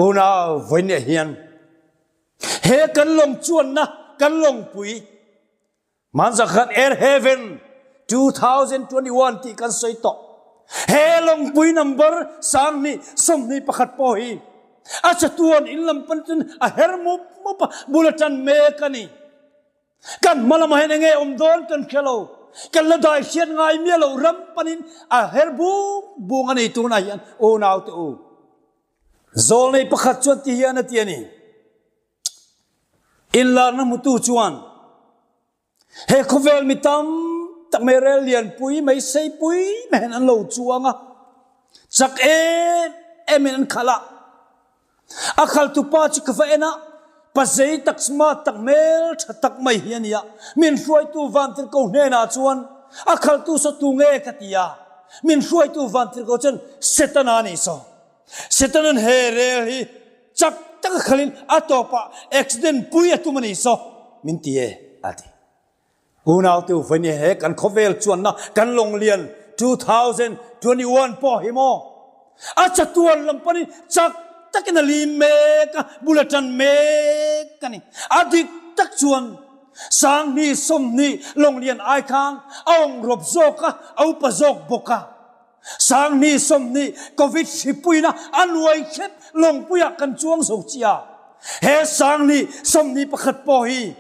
S1: Unau vawiinah hian he kan lawng chuanna kan lawngpui hmanzak khan Air Heaven 2021 tih kan sawi tawh. He lawngpui number 2021 pawh hi a chatuan in lam pan chuan a her mup mup a, bul a tan mek a ni. Kan hma lamah hian enge awm dawn kan hre lo. Kan la dai hriat ngai miah lo ram panin a her bung bung a nei tunah hian unau te u. Zawlnei pakhat chuan ti hian a ti a ni. Inlarna hmutu chuan he khawvel mi tam tak mai rel lianpui mai seipui mai hian an lo chuang a. Chak em em in an khalh a. A khaltupa chu ka va en a, pa zei tak smart tak hmel tha tak mai hi a ni a. Min hruaitu Vantirhko hnenah chuan a khaltu saw tu nge ka ti a, min hruaitu Vantirhko chuan Setana a nih saw. Setanan he rel hi chak taka khalin a tawpah accident pui a tum a nih saw min ti e a ti. Unaute u vawiin he kan khawvel chuanna kan lawnglian 2021 pawh hi maw a chatuan lam panin chak takin a lim mek a, bul a tan mek a ni. A dik tak chuan 20 20 lawnglian ai khan a awngrawp zawk a, a upa zawk bawk a. 20 20 Covid hripuina a nuai hrep lawngpuiah kan chuang zo chiah a. He 20 21 pawh hi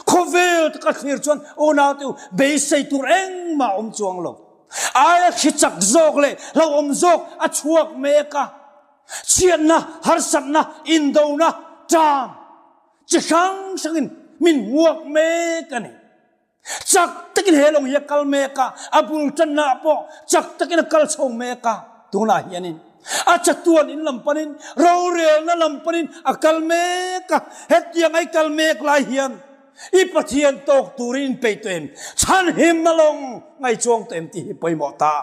S1: khawvel taka thlir chuan unaute u beisei tur engmah a awm chuang lo. Aia hri chak zawk leh hlauhawm zawk a chhuak mek a. Chhiatna, harsatna, indona, ṭam chi hrang hrangin min hmuak mek a ni. Chak takin he lawng hi a kal mek a, a bul tannaah pawh chak takin a kal chho mek a. Tunah hianin a chatuan in lam panin, rorelna lam panin a kal mek a. Hetiang a i kal mek lai hian i Pathian tawk turin inpeih tawh em? Chhanhimna lawng ngaihchuang tawh em tih hi pawimawh ta.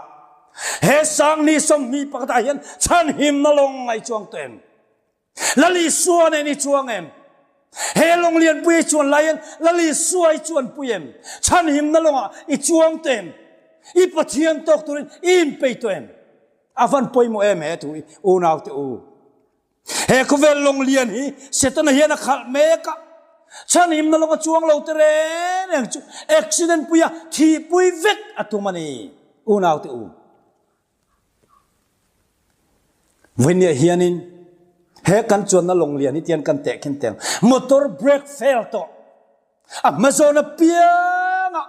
S1: He 20 20 pakhatah hian chhanhimna lawng ngaihchuang tawh em? Lal Isua nen i chuang em? He lawng lianpui i chuan lai hian Lal Isua i chuanpui em? Chhanhimna lawngah i chuang tawh em? I Pathian tawk turin i inpei tawh em? A van pawimawh em he thu hi unaute u. He khawvel lawng lian hi Setana hian a khalh mek a, chhanhimna lawng a chuang lo te reng reng chu accident puia thihpui vek a tum a ni unaute u. Vawinia hianin he kan chuanna lawng lian hi tian kan teh khin teng. Motor brake fail tawh. A hmazawn apianga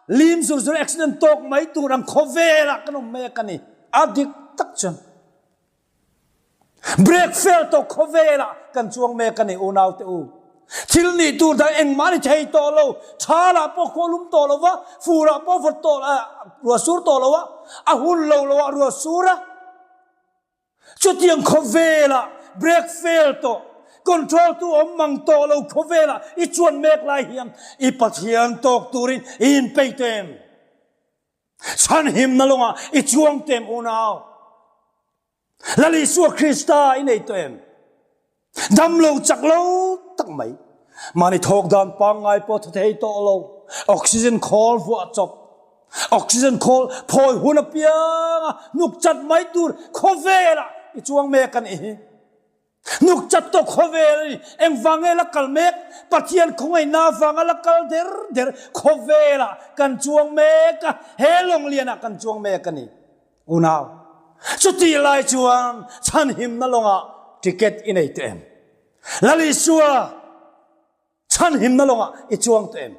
S1: lim zur zur accident tawk mai tur ang khawvelah kan awm mek a ni. A dik tak chuan. Brake fail tawh khawvelah kan chuang mek a ni unaute u. Thil nih tur dang engmah ni thei tawh lo, thalah pawh khaw lum tawh lo va, furah pawh vawt tawh ruah sur tawh lo a, a hun lo lo ah ruah sur a. Chutiang khawvelah brake fail tawh, control tu awm mang tawh lo khawvelah i chuan mek lai hian i Pathian tawk turin i inpeih tawh em? Chhanhimna lawngah i chuang tawh em unau? Lal Isua Krista i nei tawh em? Dam lo chak lo tak mai. Mahni thawk dan pangngai pawh tha thei tawh lo. Oxygen khawl vuah chawp. Oxygen khawl phawi hun apianga nuk chat mai tur khawvelah i chuang mek a nih hi. Nuk chat tawh khawvel a ni. Engvang nge la kal mek? Pathian khawngaihna avanga la kal der der khawvelah kan chuang mek a, he lawnglianah kan chuang mek a ni. Unau, chutih lai chuan chhanhimna lawngah ticket i nei tawh em? Lal Isua, chhanhimna lawngah i chuang tawh em?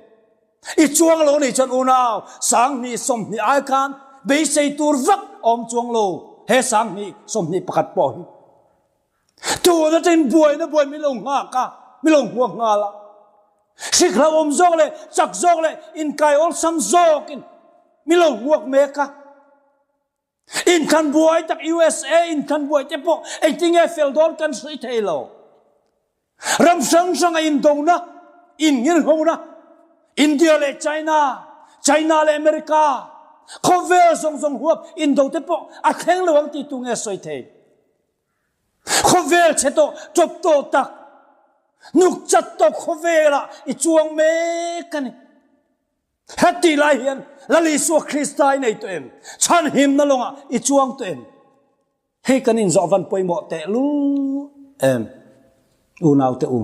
S1: I chuang lo nih chuan unau, 20 20 ai khan beisei tur vak awm chuang lo, he 20 21 pawh hi. Tun atangin buaina buai min lo nghak a, min lo hmuak nghal a. Hrik hlauhawm zawk leh chak zawk leh inkai awlsam zawkin min lo hmuak mek a. Inthlan buai tak USA inthlan buai te pawh engtinge fel dawn kan sawi thei lo. Ram hrang hranga indona, innghirnghona, India leh China, China leh America, khawvel zawng zawng huap indo te pawh a thleng lo ang tih tu nge sawi thei? Khawvel chhe tawh, ṭawp tawh tak, nuk chat tawh khawvelah i chuang mek a ni. Heti lai hian Lal Isua Krista i nei tawh em? Chhanhimna lawngah i chuang tawh em? Hei kan inzawh van pawimawh tehlul em unaute u.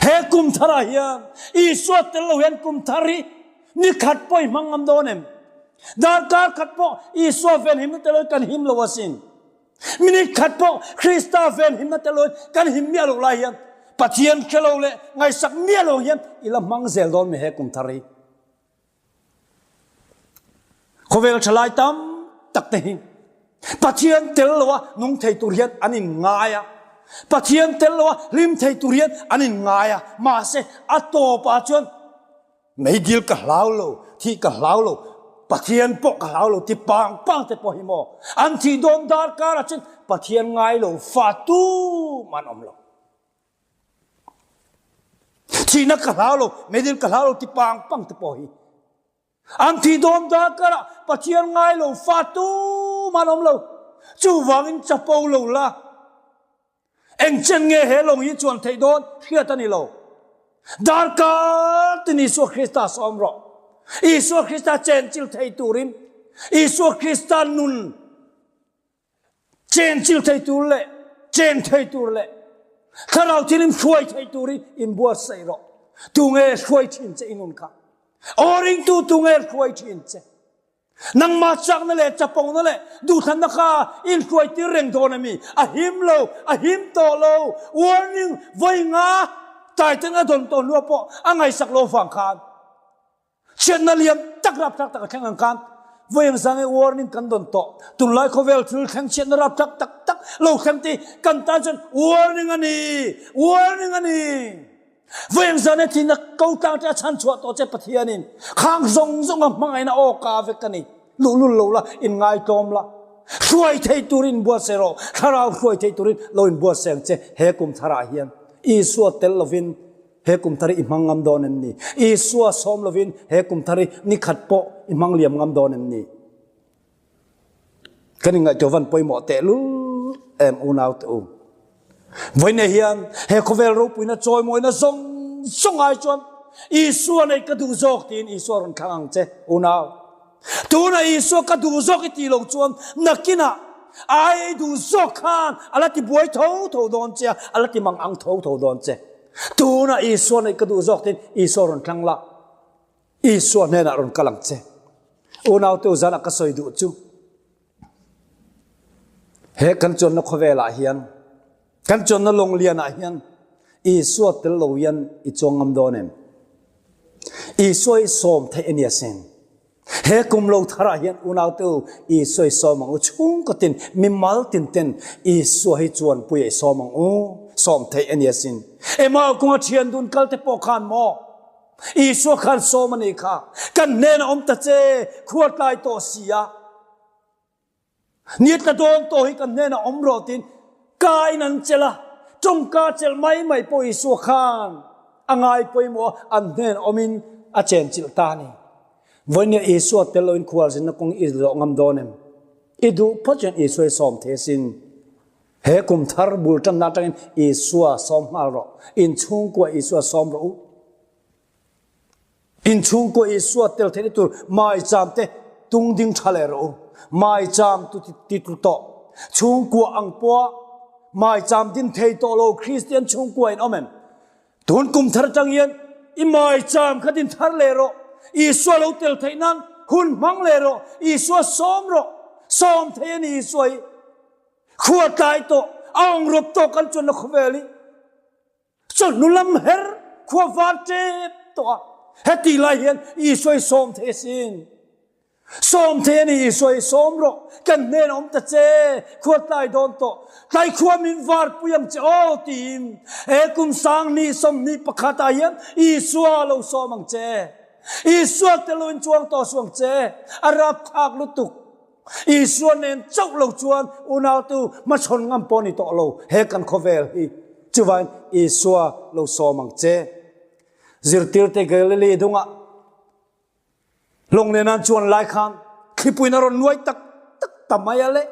S1: He kum tharah hian Isua tel lo hian kum thar hi ni khat pawh i hmang ngam dawn em? Darkar khat pawh Isua venhimna tel loin kan him lo asin. Minute khat pawh Krista venhimna tel loin kan him miah loh lai hian Pathian hre lo leh ngaihsak miah lo hian i la hmang zel dawn mi he kum thar hi. Khawvel thalai tam tak te hi Pathian tel loa nung thei tur hian an in ngai a, Pathian tel loa hlim thei tur hian an in ngai a, mahse a tawpah chuan meidil ka hlau lo, thih ka hlau lo, Pathian pawh ka hlau lo ti pang pang te pawh hi maw an thih dawn darkar ah chuan Pathian ngai lo fa tum an awm lo. Thihna ka hlau lo, meidil ka hlau lo ti pang pang te pawh hi an thih dawn darkar ah Pathian ngai lo fa tum an awm lo. Chuvangin chapo lo la, eng chen nge he lawng hi chuan theih dawn hriat a ni lo. Darkar tin Isua Krista sawm rawh. Isua Krista chenchilh thei turin, Isua Krista nun chenchilh thei tur leh chen thei tur leh Thlarau thilin hruai thei turin inbuatsaih rawh. Tunge hruai thin che i nun kha? Aw ringtu tunge hruai thin che? Nangmah chakna leh chapona leh duhthlanna kha inhruai tir reng dawn a mi? A him lo, a him tawh lo. Warning vawi nga Titan a dawn tawh hnua pawh a ngaihsak lo vang khan chhiatna lian tak rapthlak tak a thleng ang khan vawi ang zang e warning kan dawn tawh. Tunlai khawvel thil thleng chhiatna rapthlak tak tak lo thleng te kan tan chuan warning a ni, warning a ni. Vawiin zan e thihna ko tlang te a chhan chhuah tawh che Pathianin khang zawng zawng a hmangaihna aw ka vek a ni. Luhlul lo la, inngai tlawm la, hruai thei turin inbuatsaih rawh, thlarau hruai thei turin lo inbuatsaih ang che he kum tharah hian. Isua tel lovin he kum thar hi i hmang ngam dawn em ni? Isua sawm lovin he kum thar hi ni khat pawh i hmang liam ngam dawn em ni? Kan inngaihtuah van pawimawh tehlul em unau te u. Vawiin hian he khawvel ropuina chawimawina zawng zawng ai chuan Isua nei ka duh zawk tiin Isua rawn thlang ang che unau. Tuna Isua ka duh zawk i tih loh chuan nakinah ai ei duh zawk khan a la ti buai tho tho dawn che a, a la ti mang ang tho tho dawn che. Tuna Isua nei ka duh zawk tiin Isua rawn thlang la. Isua hnenah rawn kal ang che. Unaute u zanah ka sawi duh chu he kan chuanna khawvelah hian kan chuanna lawnglianah hian Isua tel lo hian i chuang ngam dawn em? Isua hi sawm theih a ni asin. He kum lo tharah hian unaute u Isua hi sawm ang u. Chhungkaw tin mimal tin ten Isua hi chuanpuia i sawm ang u. Sawm theih a ni asin. Emau kawnga thian dun kal te pawh khan maw? Isua khan sawm a nih kha, kan hnenah awm ta che, khua tlai tawh si a, ni tla dawn tawh hi kan hnenah awm rawh tiin ka in an chelh a, tawngka chelh mai mai pawh Isua khan a ngai pawimawh a, an hnenah awmin a chenchilh ta a ni. Vawinia Isua tel loin khualzinna kawng i zawh ngam dawn em? I duh phawt chuan Isua i sawm thei asin. He kum thar bul tanna atangin Isua sawm nghal rawh. In chhungkua Isua sawm rawh u. In chhungkua Isua tel theihna tur maicham te tung ding tha leh rawh u. Maicham tu ti tlu tawh. Chhungkua ang pawha maicham din thei tawh lo Kristian chhungkua in awm em? Tun kum thar atang hian i maicham kha din thar leh rawh. Isua lo tel theih nan hun hmang leh rawh. Isua sawm rawh. Sawm thei a ni Isua hi. Khua tlai tawh, a awng rawp tawh kan chuanna khawvel hi chawhnu lam her khua var tep tawh a. Heti lai hian Isua i sawm thei asin. Sawm thei a ni Isua i sawm rawh, kan hnen awm ta che, khua tlai dawn tawh, tlai khua min var pui ang che aw tiin he kum 2021 ah hian Isua lo sawm ang che. Isua tel loin chuang tawh suh ang che, a rapthlak lutuk. Isua nen chauh lo chuan unautu hmachhawn ngam pawh ni tawh lo he kan khawvel hi. Chuvain Isua lo sawm ang che. Zirtirte Galilee dungah lawng nen an chuan lai khan thlipuiin a rawn nuai tak tak ta mai a le.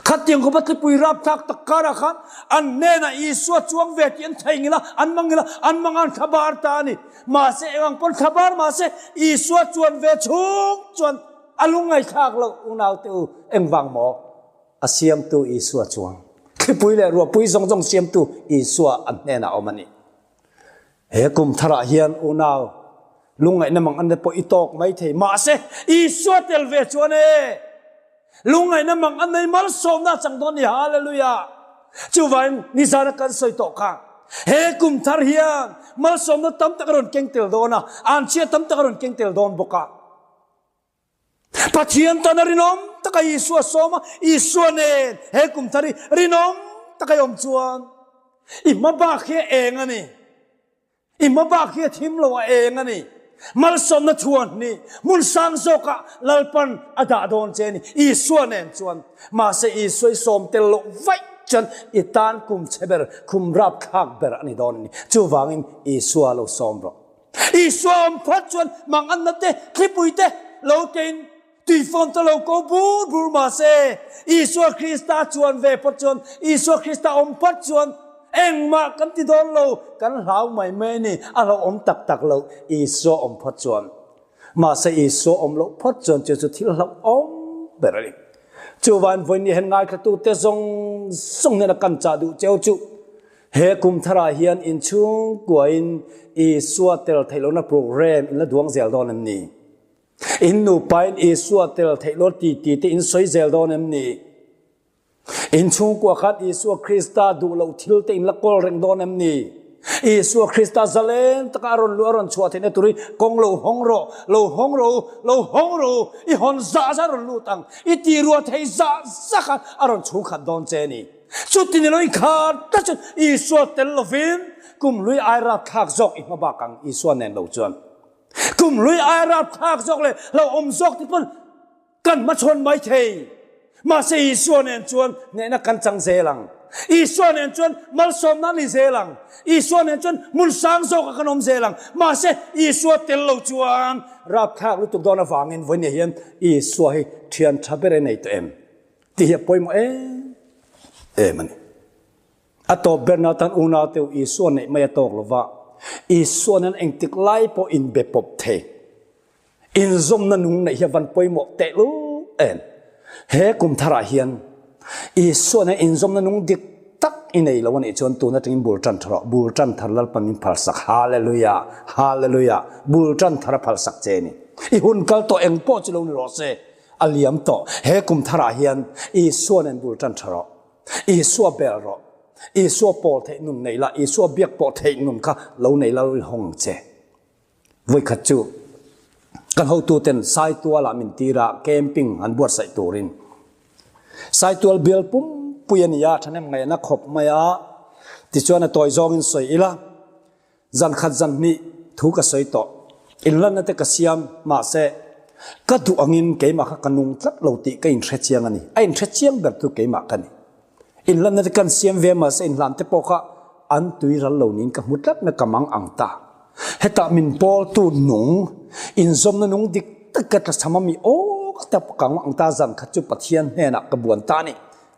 S1: Khatiang khawpa thlipui rapthlak tak karah khan an hnenah Isua chuang ve tih an theihngilh a, an mangilh a, an mangan thlabar ta a ni. Mahse, eng ang pawn thlabar mahse Isua chuan ve chhung chuan a lungngaihthlak loh unaute u, engvang maw? A siamtu Isua chuan thlipui leh ruahpui zawng zawng siamtu Isua an hnenah a awm a ni. He kum tharah hian unau lungngaihna mang an ne pawh i tawk mai thei. Mahse, Isua tel ve chuan e, lungngaihna mang an nei malsawmna a chang dawn ni. Hallelujah! Chuvangin nizana kan sawi tawh kha, he kum thar hian malsawmna tam tak a rawn keng tel dawn a, anchhia tam tak a rawn keng tel dawn bawk a. Pathian tana rinawm taka Isua sawm a, Isua nen he kum thar hi rinawm taka i awm chuan i hma bak hi a eng a ni. I hma bak hi a thim lo a eng a ni. Malsawmna chhuan hi hmun sang zawkah Lalpan a dah dawn che a ni, Isua nen chuan. Mahse Isua i sawm tel loh vaih chuan i tan kum chhe ber, khum rapthlak ber a ni dawn a ni. Chuvangin Isua lo sawm rawh. Isua awm phawt chuan manganna te, thlipui te lo kein tuifawn te lo ko bur bur mahse Isua Krista chuan ve phawt chuan, Isua Krista awm phawt chuan. Engmah kan ti dawn lo, kan hlau mai mai a ni. A hlauhawm tak tak lo, Isua awm phawt chuan. Mahse Isua awm loh phawt chuan chu chu thil hlauhawm ber a ni. Chuvain vawiin hian ngaithlatute zawng zawng hnena kan chah duh cheu chu he kum tharah hian inchhungkuain Isua tel theih lohna program in la duang zel dawn em ni? In nupain Isua tel theih loh ti ti te in sawi zel dawn em ni? In chhungkua khan Isua Krista duh loh thil te in la kawl reng dawn em ni? Isua Krista zalen taka a rawn luh a rawn chhuah theihna turin kawng lo hawng rawh, lo hawng rawh u, lo hawng rawh u, i hawn zah zah a rawn lut ang, i tih ruah thei zah zah khan a rawn chhungkhat dawn che a ni. Chuti ni loin khan tak chuan Isua tel lovin kum hlui ai rapthlak zawk i hma bak ang Isua nen lo chuan. Kum hlui ai rapthlak zawk leh hlauhawm zawk te pawn Kan hmachhawn mai thei. Mahse Isua nen chuan hnehna kan chang zel ang. Isua nen chuan malsawmna a ni zel ang. Isua nen chuan hmun sang zawkah kan awm zel ang. Mahse Isua tel lo chuan rapthlak lutuk dawn avangin vawiin hian Isua hi thian tha ber e nei tawh em tih hi a pawimawh em em a ni. A tawp berna atan unau teu Isua neih mai a tawk lova, Isua nen engtik lai pawh inbe pawp thei. Inzawmna nung neih hi a van pawimawh tehlul em. He kum tharah hian Isua nen inzawmna nung dik tak i nei lo a nih chuan tun atangin bul tan tha rawh. Bul tan thar Lalpan min phalsak. Hallelujah! Hallelujah! Bul tan thar a phalsak che a ni. I hun kal tawh eng pawh chu lo ni rawh se, a liam tawh. He kum tharah hian Isua nen bul tan tha rawh. Isua bel rawh. Isua pawl theih nun nei la, Isua biak pawh theih nun kha lo nei la lo inhawng ang che. Vawikhat chu kan hotuten Saitualah min tir a, camping an buatsaih turin. Saitual bial pumpui a ni a, thahnem ngaihna khawp mai a, tichuan a tawi zawngin sawi ila, zan khat zan hnih thu ka sawi tawh. Inlanna te ka siam, mahse ka duh angin keimah kha ka nung tlat lo tih ka inhre chiang a ni. A inhre chiang ber chu keimah ka ni. Inhlanna te kan siam ve mahse inhlan te pawh kha an tui ral lo niin ka hmu tlat mai ka mang ang ta. Hetah min pawltu nung, inzawmna nung dik tak ka tlachham a mi aw ka tap ka ang ta zan khat chu Pathian hnenah ka buan ta a ni.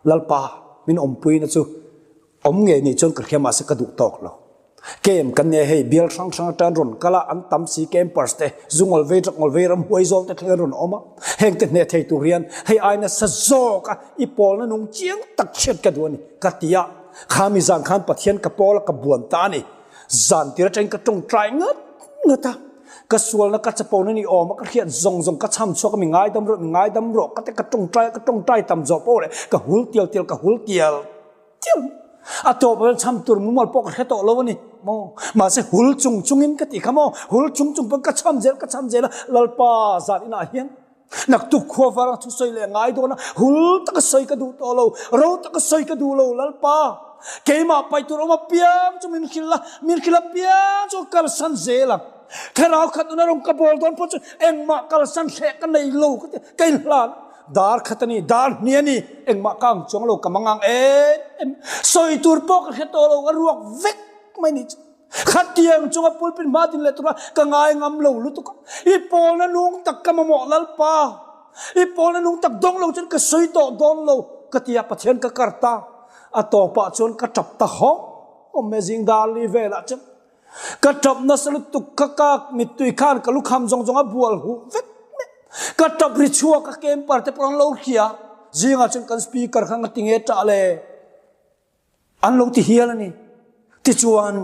S1: Lalpa, min awmpuina chu awm ngei nih chuan ka hria mahse ka duh tawk lo. Camp kan nia hei bial hrang hrang atan rawn kal a, an tam si campers te zungawl vei trakngawl vei ram huai zawl te thleng an rawn awm a, heng te hneh thei tur hian hei ai nasa zawk a i pawlna nung chiang tak chhiat ka duh a ni ka ti a, khami zan khan Pathian ka pawl a ka buan ta a ni, zan tir atangin ka tawngtai ngat ngat a, ka sualna ka chapona ni awm a ka hriat zawng zawng ka chham chhuak a mi ngaidam rawh mi ngaidam rawh ka ti ka tawngtai a ka tawngtai tam zawh pawh leh ka hul tial tial ka hul tial. Tiang a tawp ah cham tur mumal pawh ka hre tawh lo a ni maw. Mahse hul chung chungin ka tih kha maw, hul chung chung pawn ka cham zel ka cham zel a, Lalpa zan inah hian naktuk khua var a thusawi leh ngai dawn a, hul taka sawi ka duh tawh lo, ro taka sawi ka duh lo Lalpa, keimah paih tur awm apiang chu min hrilh a, min hrilh apiang chu ka kalsan zel ang. Thlarau khat nuna rawn ka bawl dawn pawh chu engmah kalsan hreh ka nei lo ka ti, ka inhlan. Dar khat a ni, dar hnih a ni, engmah ka ang chuang lo, ka mang ang em em. Sawi tur pawh ka hre tawh lo, a ruak vek mai ni chu. Khatiang chunga pulpit hma din leh tura ka ngai ngam lo lutuk a. I pawlna nung tak ka mamawh Lalpa, i pawlna nung tak dawng lo chuan ka sawi tawh dawn lo ka ti a, Pathian ka kar ta. A tawpah chuan ka tap ta hawm hawm mai zing dar li velah chuan. Ka tap nasa lutuk ka kak mittui khan ka lukham zawng zawng a bual huh vek mai. Ka tap ri chhuak a camper te pawh an lo hria. Zingah chuan kan speaker kha nga tinge tah le an lo ti hial a ni. Tichuan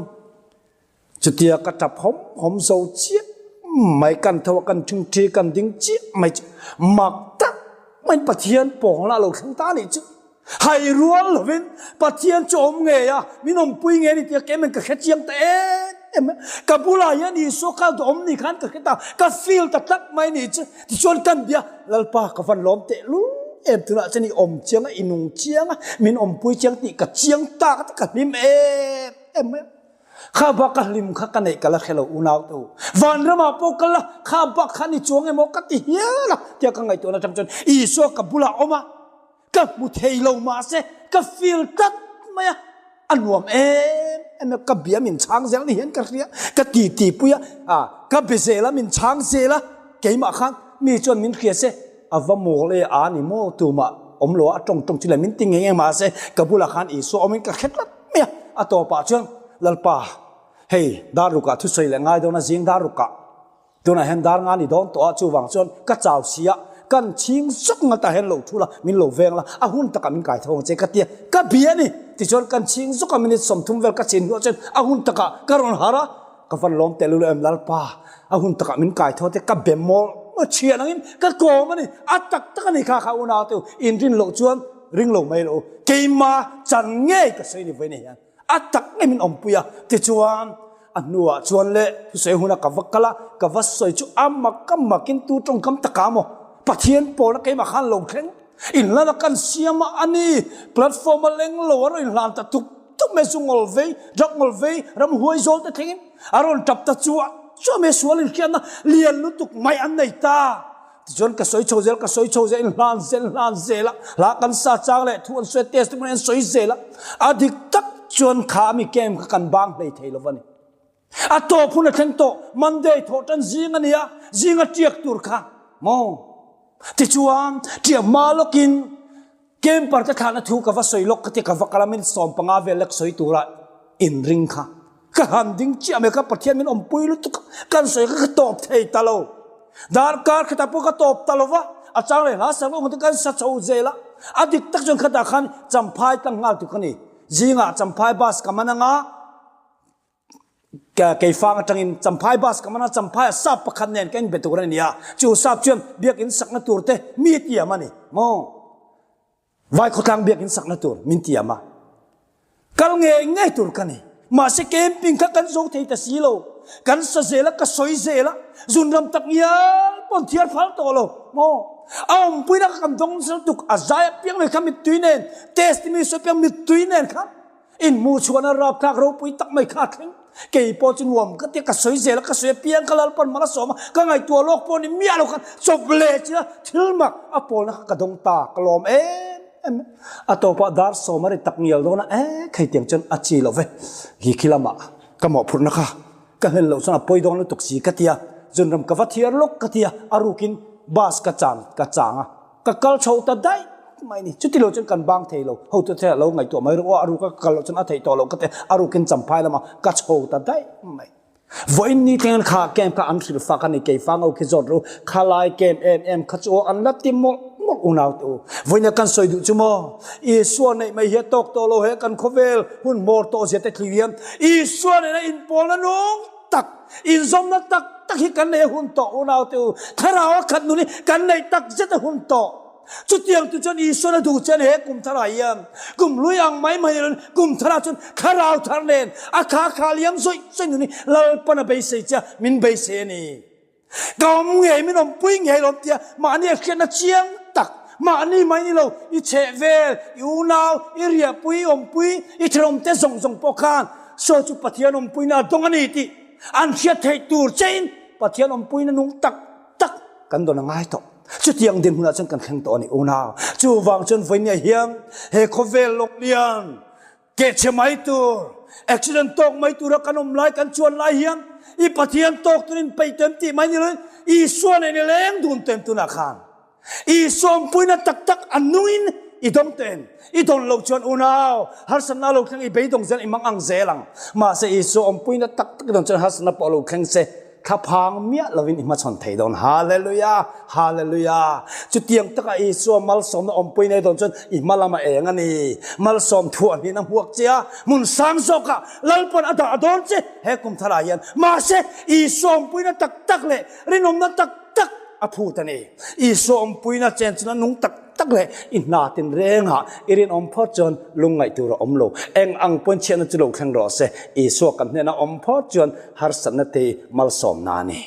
S1: chutia ka tap hawm hawm zo chiah mai kan tho a kan thingthi kan ding chiah mai chu mak tak maiin Pathian pawng lah a lo thleng ta a nih chu. Hai rual lovin Pathian chu awm ngei a, min awmpui ngei a ni tih a keimah ka hre chiang ta em em a. Ka bulah hian Isua kha awm ni khan ka hre ta, ka feel ta tlat mai ni chu. Tichuan kan bia, Lalpa ka van lawm teh lul em tunah chuan i awm chiang a, i nung chiang a, min awmpui chiang tih ka chiang ta ka ti, ka hlim em em mai a. Kha bak ka hlim kha ka neih ka la hre lo unau te u. Vanramah pawh ka la kha bak kha ni chuang emaw ka ti hial a tia ka ngaihtuahna atang chuan Isua ka bulah awm a, Ka hmu thei lo mahse ka feel tlat mai a, a nuam em em a, ka bia min chhang zel ni hian ka hria, ka ti ti pui a, ah ka be zel a min chhang zel a, keimah khan mi chuan min hria se a va mawl e a ni maw tumah awm lo a, a tawng tawng chu le min ti ngei ngei mahse ka bulah khan Isua awmin ka hre tlat mai a, A tawpah chuan Lalpa, hei dar rukah thusawi leh ngai dawn a, zing dar rukah. Tunah hian dar nga ni dawn tawh a, chuvang chuan ka chau si a, kan chhing zawk ngat ah hian lo thu la, min lo veng la, a hun takah min kai tho ang che ka ti a, ka bia a ni. Tichuan kan chhing zawk a minute 30 vel ka chin hnuah chuan a hun takah ka rawn harh a, ka van lawm tehlul em Lalpa, a hun takah min kai tho te ka be mawl thian angin ka kawm a ni, a tak tak a ni kha kha unau te u, inrin loh chuan ring lo mai rawh u, keima chan ngei ka sawi ni vawiin hian. A tak ngei min awmpui a, tichuan a hnuah chuan le thusawi huna ka va kal a, ka va sawi chu a mak a makin tu tawngkam taka maw Pathian pawla keimah khan lo thleng inhlan a kan siam a a ni, platform a leng lo a rawn inhlan ta tuk tuk mai chu ngawl vei, drug ngawl vei, ramhuai zawl te thlengin a rawn tap ta chuah chuah mai sual inhriatna lian lutuk mai an nei ta. Tichuan ka sawi chho zel, ka sawi chho zel, inhlan zel, inhlan zel a, hla kan sa chang leh thu an sawi a, testimony an sawi zel a, a dik tak chuan kha mi camp kha kan bang hlei thei lo va ni. A tawp hun a thleng tawh, Monday thawh tan zing a ni a, zing a tiak tur kha maw? Tichuan tiak hma lawkin Camper te thlahna thu ka va sawi lawk ka ti, ka va kal a minute 15 vel lek sawi tura inring kha ka han ding chiah mai kha Pathian min awmpui lutuk a, kan sawi kha ka tawp thei ta lo. Darkar khatah pawh ka tawp ta lo va, a chang leh hla sak lawk ang te kan sa chho zel a, a dik tak chuan khatah khan Champhai tlang nghal tuk a ni. Zingah Champhai bus ka man anga, Keifang atangin Champhai bus ka man a, Champhai ah sap pakhat nen ka inbe tur a ni a, chu sap chuan biakin sakna tur te mi tiam a ni maw? Vai khawtlang biakin sakna tur min tiam a, kal ngei ngei tur ka ni. Mahse camping kha kan zo thei ta si lo, kan sa zel a, ka sawi zel a, zunram tak ngial pawn thiar phal tawh lo maw? A awmpuina kha kan dawng nasa lutuk, a zai apiang mai kha mittui nen, testimony sawi apiang mittui nen khan Inhmuh chhuahna rapthlak ropui tak mai kha a thleng. Kei pawh chu nuam ka tia, ka sawi zel a, ka sawi apiang ka Lalpan mal a sawm a, ka ngaihtuah lawk pawh ni miah lo khan chawp leh chila thil mak a pawlna kha ka dawng ta, ka lawm em em. A tawpah dar sawm a ri tak ngial dawn a, e khei tiang chuan a chi lo ve, hi khi lamah ka mawhphurhna kha ka hlen loh chuan a pawi dawn lutuk si ka tia, zunram ka va thiar lawk ka tia, a rukin bus ka chan ka chang a. Ka kal chho ta daih mai ni. Chuti lo chuan kan bang thei lo. Hotu te lo ngaihtuah mai rawh aw, a ruka ka kal loh chuan a theih tawh loh ka ti. A rukin Champhai lamah ka chho ta daih mai. Vawiin ni thlengin kha camp kha an hrilh fak a ni. Keifa ngo khi zawt rawh u. Khalai camp em em kha chu aw an la ti mawlh mawlh unau te u. Vawiin a kan sawi duh chu maw? Isua neih mai hi a tawk tawh lo he kan khawvel hun hmawr tawh zia te thli hian Isua nena inpawlna nung tak, inzawmna tak tak hi kan nei a hun tawh unaute u, thlarau a khat nun hi kan neih tak zet a hun tawh. Chutiang tu chuan Isuan a duh che a ni he kum tharah hian kum hlui ang mai mai ni loin kum tharah chuan thlarau thar nen a kha kha liam zawih zawih nun hi Lalpan a beisei che a, min beisei a ni. Ka awm ngei, min awmpui ngei lawm tia mahni a hriatna chiang tak, mahni mai ni lo, i chhehvel, i unau, i riahpui, i awmpui, i thenawmte zawng zawng pawh khan saw chu Pathian awmpuina a dawng a ni tih an hriat theih tur chein Pathian awmpuina nung tak tak kan dawn a ngai tawh. Chutiang dinhmunah chuan kan thleng tawh a ni unau. Chuvang chuan vawinia hian he khawvel lawklian Kehchhe mai tur, accident tawk mai tura kan awm lai, kan chuan lai hian i Pathian tawk turin peih tem tih mai ni loin Isua nen i leng dun tem tunah khan Isua awmpuina tak tak a nungin i dawng tem. I dawn loh chuan unau harsatna lo thleng i beidawng zel i mang ang zel ang. Mahse Isua awmpuina tak tak i dawn chuan harsatna pawh lo thleng se Thlaphang miah lovin i hmachhawn thei dawn. Hallelujah! Hallelujah! Chutiang taka Isua malsawmna awmpui nei dawn chuan i hma lama eng a ni. Malsawm thuahhnin a hmuak che a, hmun sang zawkah Lalpawn a dah dawn che he kum tharah hian. Mahse, Isua awmpuina tak tak leh rinawmna tak tak a phut a ni. Isua awmpuina chen chuna nung tak tak leh i hna tinrengah i rinawm phawt chuan lungngaih tur a awm lo. Eng ang pawn chhiatna chu lo thleng rawh se, Isua kan hnena awm phawt chuan harsatna te malsawmna a ni.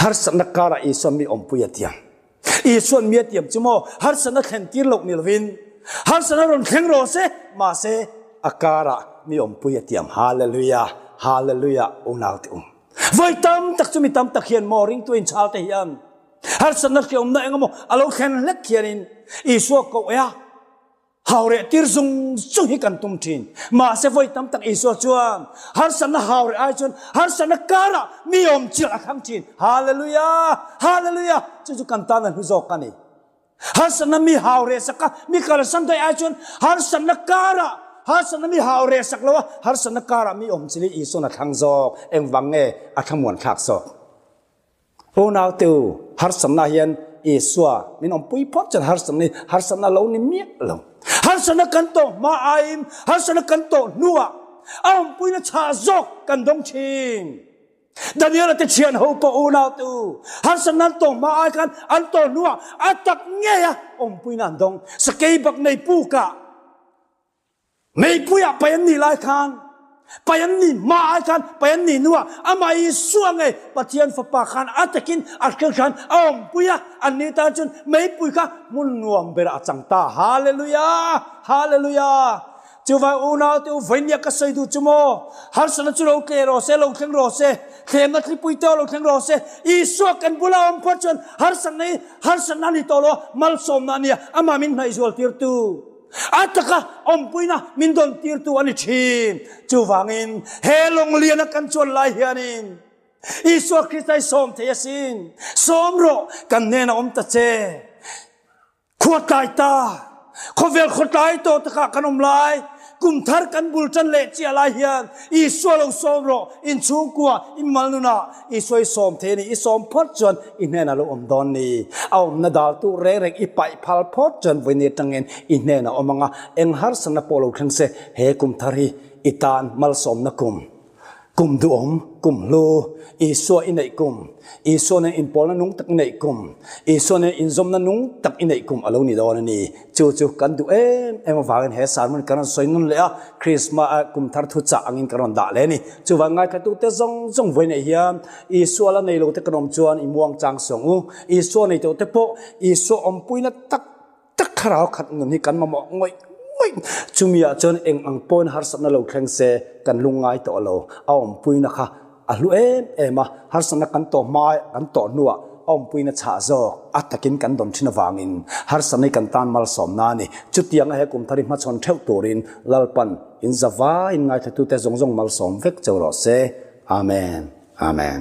S1: Harsatna karah Isuan mi awmpui a tiam. Isuan mi a tiam chu maw harsatna thlen tir loh ni lovin harsatna rawn thleng rawh se, mahse a karah mi awmpui a tiam. Hallelujah! Hallelujah! Unaute u. Vawi tam tak chu mi tam tak hian maw ringtu inchhal te hian Harsatna hriawmna engemaw a lo thlen hlek hianin Isua koh e a, haureh tir zung zung hi kan tum thin. Mahse vawi tam tak Isua chuan harsatna haureh ai chuan harsatna karah mi awm chilh a thlang thin. Hallelujah! Hallelujah! Chu chu kan tan a hlu zawk a ni. Harsatna mi haureh saka mi kalsan daih ai chuan harsatna karah. Harsatna mi hau reh sak lo a, harsatna karah mi awm chilh i Isua'n a thlang zawk. Engvang nge a thlamuan thlak zawk? Unaute u, harsatna hian Isua min awmpui phawt chuan harsatna hi harsatna lo ni miah lo. Harsatna kan tawh hma aiin harsatna kan tawh hnuah a awmpuina chhah zawk kan dawng thin. Daniela te thian ho pawh unaute u, harsatna an tawh hma ai khan an tawh hnuah a tak ngeia awmpuina an dawng. Sakei bak nei pukah Meipuiah pai an nih lai khan, pai an nih hma ai khan, pai an nih hnuah amah Isua ngei Pathian Fapa khan a takin a hrilh khan a awmpui a, an nih tan chuan meipui kha hmun nuam berah a chang ta. Hallelujah! Hallelujah! Chuvang unaute u vawinia ka sawi duh chu maw? Harsatna chu lo tle rawh se, lo thleng rawh se, thlemna thlipui te lo thleng rawh se, Isua kan bula awm phawt chuan harsatna hi harsatna a ni tawh lo a, malsawmna a nia, amah min hnaihzual tirtu. A taka awmpuina min dawn tirtu a ni thin. Chuvangin he lawng liana kan chuan lai hianin Isua Krista hi sawm thei asin. Sawm rawh, kan hnenah awm ta che. Khua tlai ta, khawvel khaw tlai tawh takah kan awm lai, kum thar kan bul tan leh chiah lai hian Isua lo sawm rawh, in chhungkua, in mal nunah Isua i sawm thei a ni, i sawm phawt chuan i hnenah lo awm dawn ni. A awmna daltu reng reng i paih phal phawt chuan vawiin atangin i hnenah awm ang a, eng harsatna pawh lo thleng se, he kum thar hi i tan malsawmna kum, kum duhawm, kum hlu, Isua i neih kum, Isua nen inpawlna nung tak i neih kum, Isua nen inzawmna nung tak i neih kum a lo ni dawn a ni. Chu chu kan duh em em avangin he sermon kan rawn sawi nawn leh a, Krismas a kum thar thuchah angin kan rawn dah leh a ni. Chuvang ngaithlatute zawng zawng vawi neih hian Isua la nei lote kan awm chuan i muang chang sawng u. Isua nei tawhte pawh Isua awmpuina tak tak thlarau khat nun hi kan mamawh ngawih ngawih. Chumiah chuan eng ang pawhin harsatna lo thleng se kan lungngai tawh lo. A awmpuina kha A hlu em em a, harsatna kan tawh hma kan tawh hnuah a awmpuina chhah zawk a takin kan dawn thin avangin harsatna hi kan tan malsawmna a ni. Chutianga he kum thar hi hmachhawn theuh turin Lalpan in zavaiin ngaithlatute zawng zawng malsawm vek cheu rawh se. Amen. Amen.